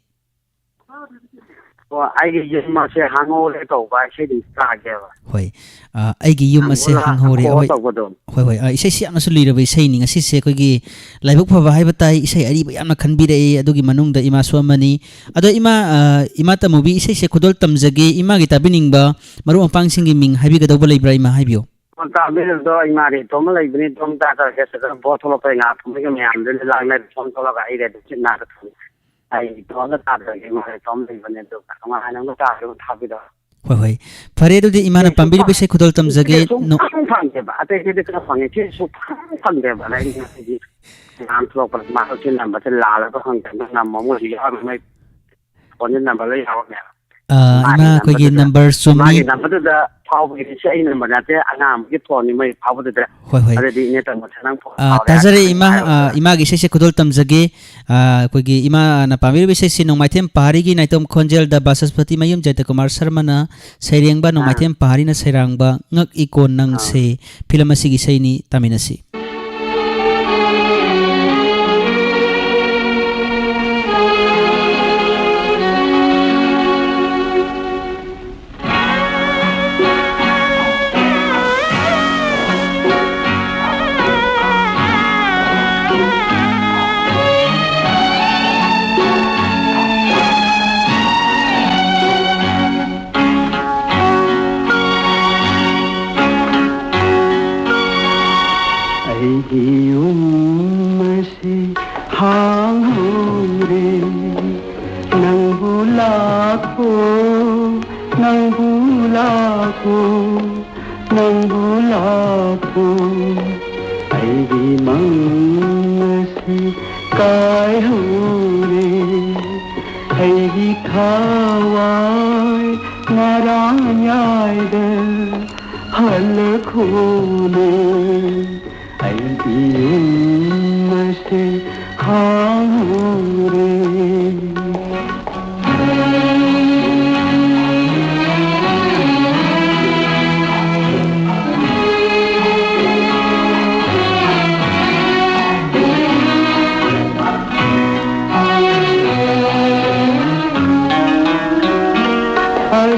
ꯑꯣ, ꯑꯩꯒꯤ ꯌꯨꯝ ꯑꯁꯦ ꯍꯥꯡꯍꯧꯔꯦ ꯀꯧꯕ ꯏꯁꯩꯗꯨ ꯇꯥꯒꯦꯕ꯫ ꯍꯣꯏ꯫ ꯑꯥ, ꯑꯩꯒꯤ ꯌꯨꯝ ꯑꯁꯦ ꯍꯥꯡꯍꯧꯔꯦ꯫ ꯍꯥꯡꯍꯧꯔꯦ꯫ ꯍꯣꯏ꯫ ꯇꯧꯕꯗꯣ꯫ ꯍꯣꯏ, ꯍꯣꯏ꯫ ꯑꯥ, ꯏꯁꯩꯁꯤ ꯌꯥꯝꯅꯁꯨ ꯂꯤꯔꯕ ꯏꯁꯩꯅꯤ꯫ ꯉꯁꯤꯁꯦ ꯑꯩꯈꯣꯏꯒꯤ ꯂꯥꯏꯕꯛ ꯐꯕ ꯍꯥꯏꯕ ꯇꯥꯏ, ꯏꯁꯩ ꯑꯔꯤꯕ ꯌꯥꯝꯅ ꯈꯟꯕꯤꯔꯛꯏ, ꯑꯗꯨꯒꯤ ꯃꯅꯨꯡꯗ ꯏꯃꯥꯁꯨ ꯑꯃꯅꯤ꯫ ꯑꯗꯣ ꯏꯃꯥ, ꯑꯥ, ꯏꯃꯥ ꯇꯥꯃꯣꯕꯤ ꯏꯁꯩꯁꯦ ꯈꯨꯗꯣꯜ ꯇꯝꯖꯒꯦ, ꯏꯃꯥꯒꯤ ꯇꯥꯕꯤꯅꯤꯡꯕ ꯃꯔꯨꯞ ꯃꯄꯥꯡꯁꯤꯡꯒꯤ ꯃꯤꯡ ꯍꯥꯏꯕꯤꯒꯗꯧꯕ ꯂꯩꯕ꯭ꯔꯥ, ꯏꯃꯥ ꯍꯥꯏꯕꯤꯌꯨ꯫ ꯐꯣꯟ ꯇꯥꯕꯤꯔꯤꯕꯗꯣ ꯏꯃꯥ ꯔꯦꯇꯣ ꯑꯃ ꯂꯩꯕꯅꯤ, ꯑꯗꯨꯝ ꯇꯥ ꯇꯧꯔꯒꯦ꯫ ꯁꯤꯗ ꯚꯣꯠ ꯊꯣꯛꯂꯛꯄꯩ ꯉꯥꯏꯍꯥꯛ ꯐꯝꯃꯒ ꯃꯌꯥꯝꯗꯨꯅ ꯂꯥꯡꯅꯔꯤ, ꯐꯣꯟ ꯊꯣꯛꯂꯒ ꯑꯩ ꯔꯦꯗꯤꯑꯣ ꯁꯤꯠ ꯅꯥꯗ ꯊꯝꯃꯤ꯫ ꯑꯩ ꯏꯇꯣꯝꯇ ꯇꯥꯗ꯭ꯔꯒꯦ, ꯏꯃꯥ ꯔꯦꯇꯣ ꯑꯃ ꯂꯩꯕꯅꯤ, ꯑꯗꯨ ꯅꯨꯡꯉꯥꯏꯅ ꯑꯃꯨꯛ ꯇꯥꯕꯤꯔꯣ, ꯊꯥꯕꯤꯔꯛꯑꯣ꯫ ꯍꯣꯏ, ꯍꯣꯏ꯫ ꯐꯔꯦ, ꯑꯗꯨꯗꯤ ꯏꯃꯥꯅ ꯁꯤꯗꯤ ꯄꯥꯝꯕꯤꯔꯤꯕ ꯁꯨꯡꯐꯪ-, ꯏꯁꯩ ꯈꯨꯗꯣꯜ ꯁꯤꯗꯤ ꯇꯝꯖꯒꯦ꯫ ꯅꯣ-, ꯁꯨꯡꯐꯪ ꯐꯪꯗꯦꯕ꯫ ꯑꯇꯩꯗꯗꯤ ꯈꯔ ꯐꯪꯉꯦ, ꯁꯤ ꯁꯨꯡꯐꯪ ꯐꯪꯗꯦꯕ꯫ ꯑꯗ ꯑꯩꯅ ꯉꯁꯤꯗꯤ ꯃꯌꯥꯝ ꯊꯣꯛꯂꯛꯄꯗ ꯃꯥ ꯁꯤ ꯅꯝꯕꯔꯁꯦ ꯂꯥꯜꯂꯕ ꯈꯪꯗꯦ, ꯑꯗꯨ ꯅꯝꯕ ꯑꯃꯁꯨ ꯌꯥꯎꯔꯝꯃꯦ꯫ ꯐꯣꯟꯁꯦ ꯅꯝꯕꯔ ꯂꯣꯏ ꯌꯥꯎꯔꯝꯃꯦꯕ꯫ ꯑ, ꯃꯥꯒꯤ ꯏꯃꯥ, ꯑꯩꯈꯣꯏꯒꯤ ꯅꯝꯕꯔꯗꯨꯗ, ꯅꯝꯕꯔ ꯆꯨꯝꯃꯤ꯫ ꯃꯥꯒꯤ ꯅꯝꯕꯔꯗꯨꯗ ꯐꯥꯎꯕꯒꯤꯗꯤ ꯁꯤ ꯑꯩ ꯅꯝꯕꯔ ꯅꯠꯇꯦ, ꯑꯉꯥꯡ ꯑꯃꯒꯤ ꯐꯣꯟꯅꯤ, ꯃꯣꯏ ꯐꯥꯎꯕꯗꯨꯗ꯫ ꯍꯣꯏ, ꯍꯣꯏ꯫ ꯑꯗꯨꯗꯤ ꯏꯅꯦ ꯇꯥꯃꯣꯁꯦ ꯅꯪ ꯐꯣꯟ ꯑ, ꯐꯥꯎꯔꯦ ꯇꯥꯖꯔꯦ ꯍꯥꯏꯔꯒ ꯏꯃꯥ, ꯑ, ꯍꯥꯏꯔꯛꯑꯣ꯫ ꯏꯃꯥꯒꯤ ꯏꯁꯩꯁꯦ ꯈꯨꯗꯣꯜ ꯇꯝꯖꯒꯦ꯫ ꯑ, ꯑꯩꯈꯣꯏꯒꯤ ꯏꯃꯥꯅ ꯄꯥꯝꯕꯤꯔꯤꯕ ꯏꯁꯩꯁꯤ ꯅꯣꯡꯃꯥꯏꯊꯦꯝ ꯄꯍꯥꯔꯤꯒꯤ ꯅꯥꯏꯇꯣꯝ ꯈꯣꯟꯖꯦꯜꯗ ꯕꯥꯆꯁꯄꯇꯤ ꯃꯌꯨꯝ ꯖꯌꯇꯀꯨꯃꯥꯔ ꯁꯔꯃꯅ ꯁꯩꯔꯦꯡꯕ, ꯑꯥ꯫ ꯅꯣꯡꯃꯥꯏꯊꯦꯝ ꯄꯍꯥꯔꯤꯅ ꯁꯩꯔꯥꯡꯕ ꯉꯛ ꯏꯀꯣꯟ ꯑꯥ꯫ ꯅꯪꯁꯦ ꯐꯤꯂꯝ ꯑꯁꯤꯒꯤ ꯏꯁꯩꯅꯤ, ꯇꯥꯃꯤꯟꯅꯁꯤ꯫ ꯑꯣ, ꯅꯪꯕꯨ ꯂꯥꯛꯄꯣ, ꯅꯪꯕꯨ ꯂꯥꯛꯄꯣ, ꯑꯩꯒꯤ ꯃꯪ ꯑꯁꯤ ꯀꯥꯏꯍꯧꯔꯦ꯫ ꯑꯩꯒꯤ ꯊꯋꯥꯏ ꯉꯔꯥꯡ ꯌꯥꯏꯗ ꯍꯜꯂꯛꯈꯣꯅꯦ꯫ ꯑꯩꯒꯤ ꯌꯨꯝ ꯑꯁꯤ ꯍꯥꯡꯍꯧꯔꯦ꯫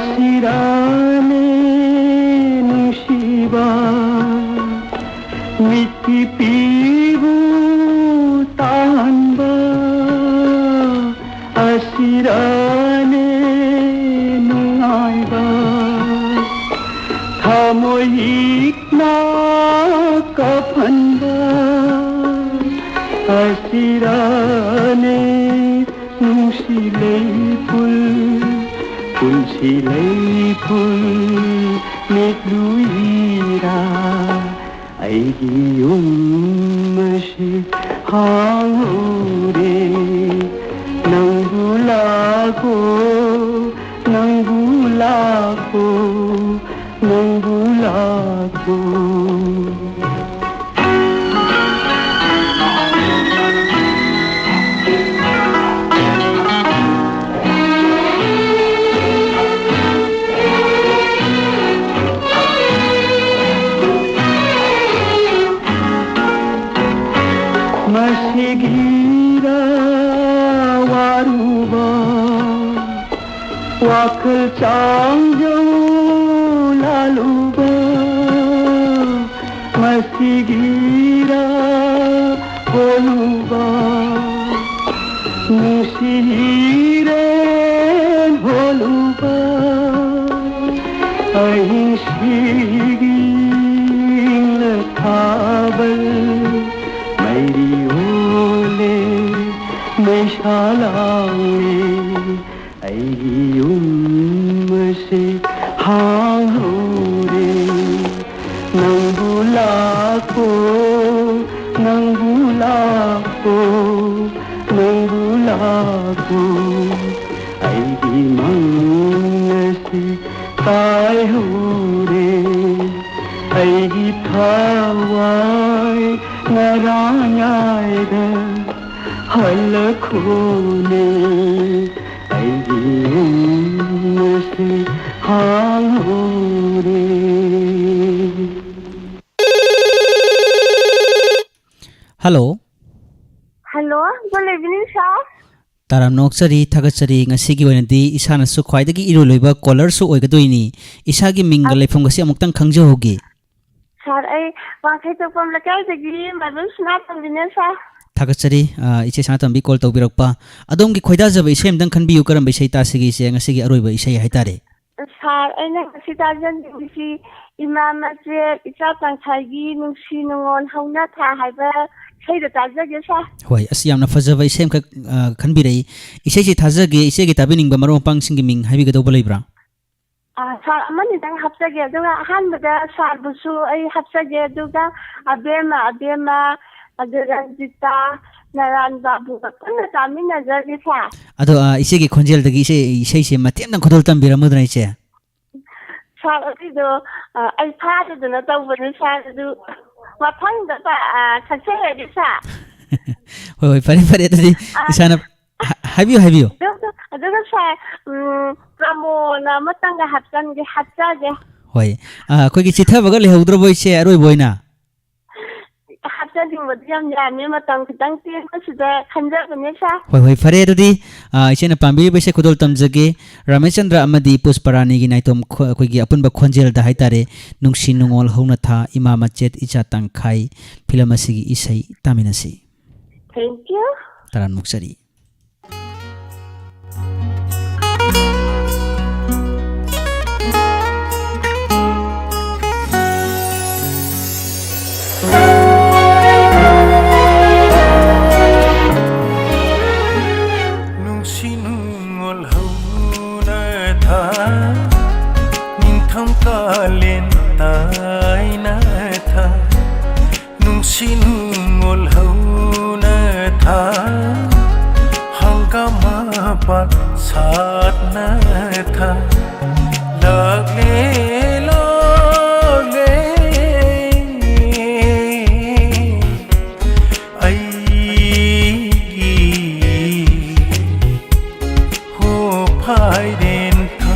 ꯑꯁꯤꯔꯥꯅꯦ ꯅꯨꯡꯁꯤꯕ, ꯃꯤꯠꯀꯤ ꯄꯤꯕꯨ ꯇꯥꯍꯟꯕ, ꯑꯁꯤꯔꯥꯅꯦ ꯅꯨꯡꯉꯥꯏꯕ, ꯊꯃꯣꯏ ꯏꯛꯅ ꯀꯥꯞꯍꯟꯕ, ꯑꯁꯤꯔꯥꯅꯦ ꯅꯨꯡꯁꯤ ꯂꯩꯄꯨꯜ, ꯄꯨꯟꯁꯤ ꯂꯩꯄꯨꯜ, ꯃꯤꯠꯂꯨꯏꯔꯥ ꯑꯩꯒꯤ ꯌꯨꯝ ꯑꯁꯤ ꯍꯥꯡꯍꯧꯔꯦ꯫ ꯅꯪꯕꯨ ꯂꯥꯛꯄꯣ, ꯅꯪꯕꯨ ꯂꯥꯛꯄꯣ, ꯅꯪꯕꯨ ꯂꯥꯛꯄꯣ꯫ ꯃꯁꯤꯒꯤꯔ ꯋꯥꯔꯨꯕ, ꯋꯥꯈꯜ ꯆꯥꯡꯖꯧ ꯂꯥꯂꯨꯕ, ꯃꯁꯤꯒꯤꯔ ꯍꯣꯂꯨꯕ, ꯅꯨꯡꯁꯤꯔꯦ ꯍꯣꯂꯨꯕ, ꯑꯍꯤꯡꯁꯤꯒꯤ ꯏꯪꯂ ꯊꯥꯕꯜ, ꯃꯩꯔꯤ ꯍꯣꯂꯦ, ꯃꯩꯁꯥ ꯂꯥꯡꯂꯦ꯫ ꯑꯩꯒꯤ ꯌꯨꯝ ꯑꯁꯤ ꯍꯥꯡꯍꯧꯔꯦ꯫ ꯅꯪꯕꯨ ꯂꯥꯛꯄꯣ, ꯅꯪꯕꯨ ꯂꯥꯛꯄꯣ, ꯅꯪꯕꯨ ꯂꯥꯛꯄꯣ꯫ ꯑꯩꯒꯤ ꯃꯪ ꯑꯁꯤ ꯀꯥꯏꯍꯧꯔꯦ꯫ ꯑꯩꯒꯤ ꯊꯋꯥꯏ ꯉꯔꯥꯡ ꯌꯥꯏꯗ ꯍꯜꯂꯛꯈꯣꯅꯦ꯫ ꯑꯩꯒꯤ ꯌꯨꯝ ꯑꯁꯤ ꯍꯥꯡꯍꯧꯔꯦ꯫ Hello. Hello, good evening, sir꯫ ꯇꯔꯥꯝꯅ ꯑꯣꯛꯆꯔꯤ, ꯊꯥꯒꯠꯆꯔꯤ꯫ ꯉꯁꯤꯒꯤ ꯑꯣꯏꯅꯗꯤ ꯏꯁꯥꯅꯁꯨ ꯈ꯭ꯋꯥꯏꯗꯒꯤ ꯏꯔꯣꯏ ꯂꯣꯏꯕ ꯀꯣꯂꯔꯁꯨ ꯑꯣꯏꯒꯗꯣꯏꯅꯤ꯫ ꯏꯁꯥꯒꯤ ꯃꯤꯡꯒ ꯑ- ꯂꯩꯐꯝꯒꯁꯤ ꯑꯃꯨꯛꯇꯪ ꯈꯪꯖꯍꯧꯒꯦ꯫ ꯁꯥꯔ, ꯑꯩ ꯋꯥꯡꯈꯩ ꯇꯣꯛꯄꯝ ꯂꯩꯀꯥꯏꯗꯒꯤ ꯃꯥꯏꯕꯝ ꯁꯅꯥꯇꯣꯝꯕꯤꯅꯦ, ꯁꯥꯔ꯫ ꯊꯥꯒꯠꯆꯔꯤ, ꯑ, ꯏꯆꯦ ꯁꯅꯥꯇꯣꯝꯕꯤ ꯀꯣꯜ ꯇꯧꯕꯤꯔꯛꯄ꯫ ꯑꯗꯣꯝꯒꯤ ꯈꯣꯏꯗꯥꯖꯕ ꯏꯁꯩ ꯑꯃꯇꯪ ꯈꯟꯕꯤꯌꯨ, ꯀꯔꯝꯕ ꯏꯁꯩ ꯇꯥꯁꯤꯒꯦ ꯏꯆꯦ? ꯉꯁꯤꯒꯤ ꯑꯔꯣꯏꯕ ꯏꯁꯩ ꯍꯥꯏꯇꯥꯔꯦ꯫ ꯁꯥꯔ, ꯑꯩꯅ ꯉꯁꯤ ꯇꯥꯖꯅꯤꯡꯉꯤꯁꯤ ꯏꯃꯥ ꯃꯆꯦꯠ ꯏꯆꯥ ꯇꯪꯈꯥꯏꯒꯤ ꯅꯨꯡꯁꯤ ꯅꯨꯡꯉꯣꯜ ꯍꯧꯅ ꯊꯥ ꯍꯥꯏꯕ ꯏꯁꯩꯗꯣ ꯇꯥꯖꯒꯦ, ꯁꯥꯔ꯫ ꯍꯣꯏ, ꯑꯁ, ꯌꯥꯝꯅ ꯐꯖꯕ ꯏꯁꯩ ꯑꯃꯈꯛ, ꯑ, ꯈꯟꯕꯤꯔꯛꯏ꯫ ꯏꯁꯩꯁꯦ ꯊꯥꯖꯒꯦ, ꯏꯆꯦꯒꯤ ꯇꯥꯕꯤꯅꯤꯡꯕ ꯃꯔꯨꯞ ꯃꯄꯥꯡꯁꯤꯡꯒꯤ ꯃꯤꯡ ꯍꯥꯏꯕꯤꯒꯗꯧꯕ ꯂꯩꯕ꯭ꯔꯥ? ꯑ, ꯁꯥꯔ, ꯑꯃꯅꯤꯗꯪ ꯍꯥꯞꯆꯒꯦ꯫ ꯑꯗꯨꯒ ꯑꯍꯥꯟꯕꯗ ꯁꯥꯔꯕꯨꯁꯨ ꯑꯩ ꯍꯥꯞꯆꯒꯦ, ꯑꯗꯨꯒ ꯑꯕꯦꯝꯃ, ꯑꯕꯦꯝꯃ, ꯑꯗꯨ ꯔꯟꯖꯤꯇꯥ, ꯅꯔꯥꯟ ꯕꯥꯕꯨꯒ ꯄꯨꯟꯅ ꯇꯥꯃꯤꯟꯅꯖꯒꯦ, ꯁꯥꯔ꯫ ꯑꯗꯣ, ꯑ, ꯏꯆꯦꯒꯤ ꯈꯣꯟꯖꯦꯜꯗꯒꯤ ꯏꯁꯩ, ꯏꯁꯩꯁꯦ ꯃꯇꯦꯛ ꯑꯃꯇꯪ ꯈꯨꯗꯣꯜ ꯇꯝꯕꯤꯔꯝꯃꯨꯗꯅ, ꯏꯆꯦ? ꯁꯥꯔ, ꯑꯗꯨꯏꯗꯣ, ꯑ, ꯑꯩ ꯐꯥꯗꯗꯅ ꯇꯧꯕꯅꯦ, ꯁꯥꯔ, ꯑꯗꯨ ꯃꯊꯪꯗ ꯇ-, ꯑ, ꯁꯛꯆꯔꯒꯦ, ꯁꯥꯔ꯫ ꯍꯣꯏ, ꯍꯣꯏ, ꯐꯔꯦ, ꯐꯔꯦ, ꯑꯗꯨꯗꯤ ꯑ, ꯏꯁꯥꯅ ꯍꯥ-, ꯍꯥꯏꯕꯤꯌꯨ, ꯍꯥꯏꯕꯤꯌꯨ꯫ ꯑꯗꯨꯒ, ꯑꯗꯨꯒ ꯁꯥꯔ, ꯎꯝ, ꯄ꯭ꯔꯃꯣꯅ ꯑꯃꯇꯪꯒ ꯍꯥꯞꯆꯟꯒꯦ, ꯍꯥꯞꯆꯒꯦ꯫ ꯍꯣꯏ꯫ ꯑ, ꯑꯩꯈꯣꯏꯒꯤ ꯆꯤꯊꯕꯒ ꯂꯩꯍꯧꯗ꯭ꯔꯕꯣ, ꯏꯆꯦ, ꯑꯔꯣꯏꯕ ꯑꯣꯏꯅ? ꯍꯥꯞꯆꯅꯤꯡꯕꯗꯤ ꯌꯥꯝ ꯌꯥꯝꯃꯦ, ꯃꯇꯝ ꯈꯤꯇꯪ ꯇꯦꯟꯕꯁꯤꯗ ꯈꯟꯖꯕꯅꯦ, ꯁꯥꯔ꯫ ꯍꯣꯏ, ꯍꯣꯏ, ꯐꯔꯦ ꯑꯗꯨꯗꯤ, ꯑ, ꯏꯆꯦꯅ ꯄꯥꯝꯕꯤꯔꯤꯕ ꯏꯁꯩ ꯈꯨꯗꯣꯜ ꯇꯝꯖꯒꯦ꯫ ꯔꯥꯃꯦꯆꯟꯗ꯭ꯔ ꯑꯃꯗꯤ ꯄꯨꯁꯄꯔꯥꯅꯤꯒꯤ ꯅꯥꯏꯇꯣꯝ ꯈꯣ-, ꯑꯩꯈꯣꯏꯒꯤ ꯑꯄꯨꯟꯕ ꯈꯣꯟꯖꯦꯜꯗ ꯍꯥꯏꯇꯥꯔꯦ, ꯅꯨꯡꯁꯤ ꯅꯨꯡꯉꯣꯜ ꯍꯧꯅ ꯊꯥ, ꯏꯃꯥ ꯃꯆꯦꯠ ꯏꯆꯥ ꯇꯪꯈꯥꯏ ꯐꯤꯂꯝ ꯑꯁꯤꯒꯤ ꯏꯁꯩ ꯇꯥꯃꯤꯟꯅꯁꯤ꯫ Thank you. ꯇꯔꯥꯝꯅ ꯑꯣꯛꯆꯔꯤ꯫ ꯅꯨꯡꯁꯤ ꯅꯨꯡꯉꯣꯜ ꯍꯧ ꯄꯥꯛ ꯁꯥꯠꯅ ꯊꯥ ꯂꯥꯛꯂꯦ, ꯂꯥꯛꯂꯦ꯫ ꯑꯩꯒꯤ ꯍꯣ ꯐꯥꯏꯔꯦꯟ ꯊꯥ,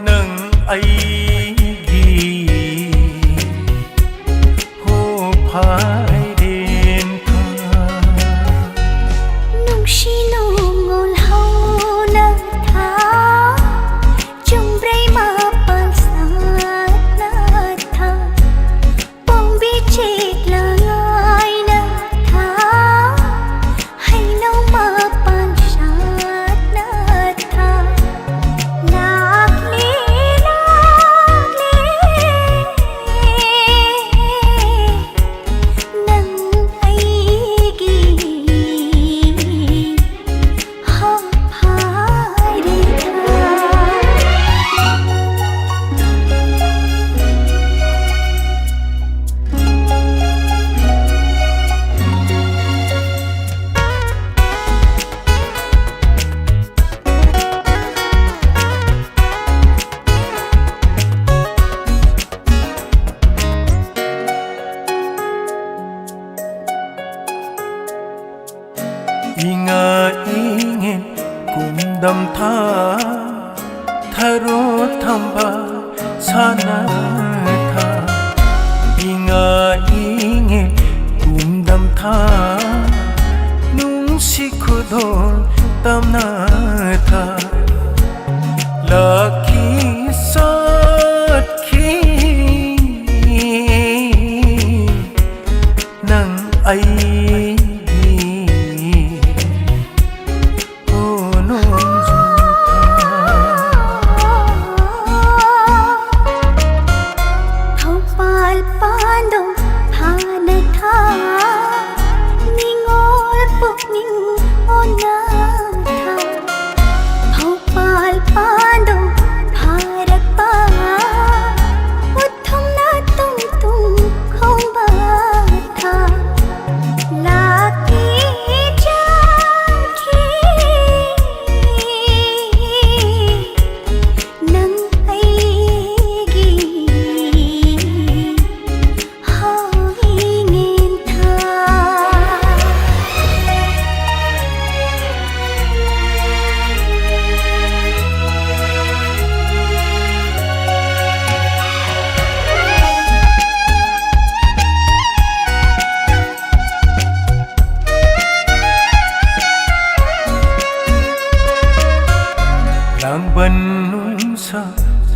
ꯅꯪ ꯑꯩꯒꯤ ꯍꯣ ꯐꯥꯏꯔꯦꯟ ꯊꯥ꯫ ꯅꯨꯡꯁꯤ ꯅꯨꯡꯉꯣꯜ ꯍꯧꯅ ꯊꯥ, ꯆꯨꯝꯕ꯭ꯔꯩ ꯃꯄꯥꯟ ꯁꯥꯠꯅ ꯊꯥ, ꯄꯣꯝꯕꯤ ꯆꯦꯛꯂꯥꯏꯅ ꯊꯥ, ꯍꯩꯅꯧ ꯃꯄꯥꯟ ꯁꯥꯠꯅ ꯊꯥ꯫ ꯂꯥꯛꯂꯦ, ꯂꯥꯛꯂꯦ, ꯅꯪ ꯑꯩꯒꯤ ꯍꯥ ꯐꯥꯏꯔꯦ ꯊꯥ꯫ ꯏꯉꯥ ꯏꯉꯦꯟ ꯀꯨꯝꯗꯝ ꯊꯥ, ꯊꯔꯣ ꯊꯝꯕꯥꯜ ꯁꯥꯠꯅ ꯊꯥ꯫ ꯏꯉꯥ ꯏꯉꯦꯟ ꯀꯨꯝꯗꯝ ꯊꯥ, ꯅꯨꯡꯁꯤ ꯈꯨꯗꯣꯜ ꯇꯝꯅ ꯊꯥ꯫ ꯂꯥꯛꯈꯤ ꯆꯠꯈꯤ ꯅꯪ ꯑꯩꯒꯤ ꯈꯨꯅꯨꯡ ꯊꯧꯄꯥꯜ ꯄꯥꯟꯗꯣꯡ ꯐꯥꯅ ꯊꯥ,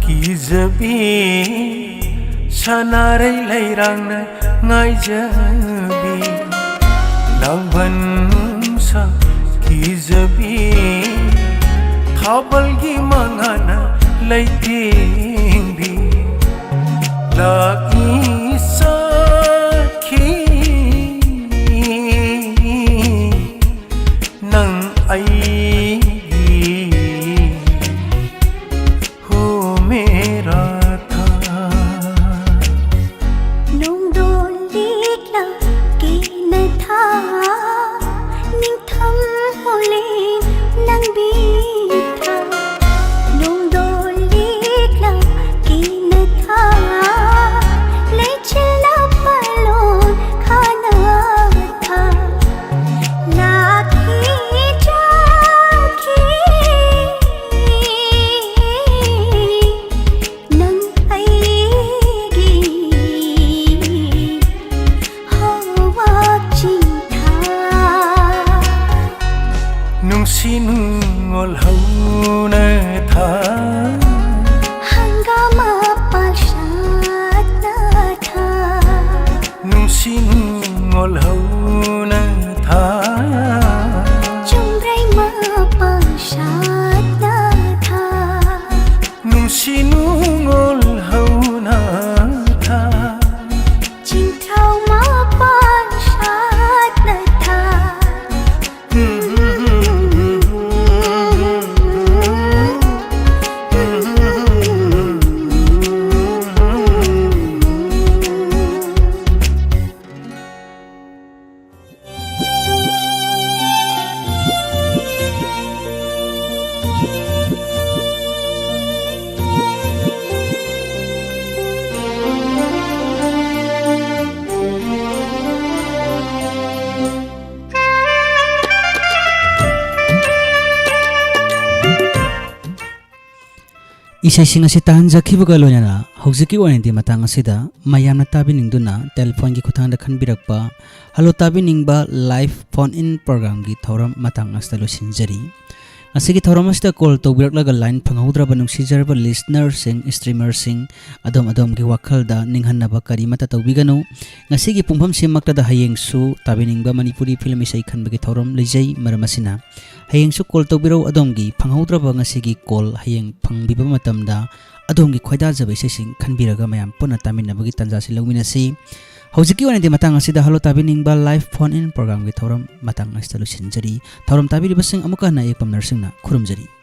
ꯀꯤꯖꯕꯤ ꯁꯅꯥꯔꯩ ꯂꯩꯔꯥꯡꯅ ꯉꯥꯏꯖꯕꯤ, ꯂꯥꯡꯕꯟ ꯁꯥ ꯀꯤꯖꯕꯤ, ꯊꯥꯕꯜꯒꯤ ꯃꯉꯥꯅ ꯂꯩꯇꯦꯡꯕꯤ, ꯂꯥꯛꯏ ꯁꯥꯈꯤ ꯅꯪ ꯑꯩꯒꯤ꯫ ꯍꯣ ꯃꯦꯔꯥ ꯊꯥ꯫ ꯅꯣꯡꯗꯣꯜ ꯂꯤꯛꯂꯥ ꯀꯦꯅ ꯊꯥ, ꯅꯤꯡꯊꯝ ꯍꯣꯂꯦꯟ ꯂꯪꯕꯤ ꯊꯥ꯫ ꯅꯣꯡꯗꯣꯜ ꯂꯤꯛꯂꯥ ꯀꯦꯅ ꯊꯥ, ꯂꯩꯆꯤꯜꯂ ꯄꯥꯂꯣꯟ ꯈꯥꯅ ꯊꯥ꯫ ꯂꯥꯛꯈꯤ ꯆꯥꯈꯤ ꯅꯪ ꯑꯩꯒꯤ ꯍꯋꯥ ꯆꯤꯡꯊꯥ꯫ ꯅꯨꯡꯁꯤ ꯅꯨꯡꯉꯣꯜ ꯍꯧꯅ ꯊꯥ꯫ ꯍꯪꯒꯥꯝ ꯃꯄꯥꯜ ꯁꯥꯠꯅ ꯊꯥ꯫ ꯅꯨꯡꯁꯤ ꯅꯨꯡꯉꯣꯜ ꯍꯧꯅ ꯊꯥ꯫ ꯆꯨꯝꯕ꯭ꯔꯩ ꯃꯄꯥꯟ ꯁꯥꯠꯅ ꯊꯥ꯫ ꯅꯨꯡꯁꯤ ꯅꯨꯡꯉꯣꯜ ꯍꯧꯅ ꯊꯥ꯫ ꯆꯤꯡꯊ꯭ꯔꯥꯎ ꯃꯄꯥꯟ ꯁꯥꯠꯅ ꯊꯥ꯫ ꯏꯁꯩꯁꯤꯡ ꯑꯁꯤ ꯇꯥꯍꯟꯖꯈꯤꯕꯒ ꯂꯣꯏꯅꯅ ꯍꯧꯖꯤꯛꯀꯤ ꯑꯣꯏꯅꯗꯤ ꯃꯇꯥꯡ ꯑꯁꯤꯗ ꯃꯌꯥꯝꯅ ꯇꯥꯕꯤꯅꯤꯡꯗꯨꯅ ꯇꯦꯂꯤꯐꯣꯟꯒꯤ ꯈꯨꯠꯊꯥꯡꯗ ꯈꯟꯕꯤꯔꯛꯄ ꯍꯜꯂꯣ ꯇꯥꯕꯤꯅꯤꯡꯕ ꯂꯥꯏꯚ ꯐꯣꯟ ꯏꯟ ꯄ꯭ꯔꯣꯒ꯭ꯔꯥꯝꯒꯤ ꯊꯧꯔꯝ ꯃꯇꯥꯡ ꯑꯁꯤꯗ ꯂꯣꯏꯁꯤꯟꯖꯔꯤ꯫ ꯉꯁꯤꯒꯤ ꯊꯧꯔꯝ ꯑꯁꯤꯗ call ꯇꯧꯕꯤꯔꯛꯂꯒ line ꯐꯪꯍꯧꯗ꯭ꯔꯕ ꯅꯨꯡꯁꯤꯖꯔꯕ listenerꯁꯤꯡ, streamerꯁꯤꯡ, ꯑꯗꯣꯝ ꯑꯗꯣꯝꯒꯤ ꯋꯥꯈꯜꯗ ꯅꯤꯡꯍꯟꯅꯕ ꯀꯔꯤꯃꯠꯇ ꯇꯧꯕꯤꯒꯅꯨ꯫ ꯉꯁꯤꯒꯤ ꯄꯨꯡꯐꯝꯁꯤꯃꯛꯇꯗ ꯍꯌꯦꯡꯁꯨ ꯇꯥꯕꯤꯅꯤꯡꯕ ꯃꯅꯤꯄꯨꯔꯤ film ꯏꯁꯩ ꯈꯟꯕꯒꯤ ꯊꯧꯔꯝ ꯂꯩꯖꯩ꯫ ꯃꯔꯝ ꯑꯁꯤꯅ ꯍꯌꯦꯡꯁꯨ call ꯇꯧꯕꯤꯔꯛꯎ꯫ ꯑꯗꯣꯝꯒꯤ ꯐꯪꯍꯧꯗ꯭ꯔꯕ ꯉꯁꯤꯒꯤ call ꯍꯌꯦꯡ ꯐꯪꯕꯤꯕ ꯃꯇꯝꯗ ꯑꯗꯣꯝꯒꯤ ꯈꯣꯏꯗꯥꯖꯕ ꯏꯁꯩꯁꯤꯡ ꯈꯟꯕꯤꯔꯒ ꯃꯌꯥꯝ ꯄꯨꯟꯅ ꯇꯥꯃꯤꯟꯅꯕꯒꯤ ꯇꯥꯟꯖꯥꯁꯤ ꯂꯧꯃꯤꯟꯅꯁꯤ꯫ ꯍꯧꯖꯤꯛꯀꯤ ꯑꯣꯏꯅꯗꯤ ꯃꯇꯥꯡ ꯑꯁꯤꯗ Hello ꯇꯥꯕꯤꯅꯤꯡꯕ live phone in programꯒꯤ ꯊꯧꯔꯝ ꯃꯇꯥꯡ ꯑꯁꯤꯗ ꯂꯣꯏꯁꯤꯟꯖꯔꯤ꯫ ꯊꯧꯔꯝ ꯇꯥꯕꯤꯔꯤꯕꯁꯤꯡ ꯑꯃꯨꯛꯀ ꯍꯟꯅ ꯑꯌꯦꯛꯄꯝ ꯅꯔꯁꯤꯡꯅ ꯈꯨꯔꯨꯝꯖꯔꯤ꯫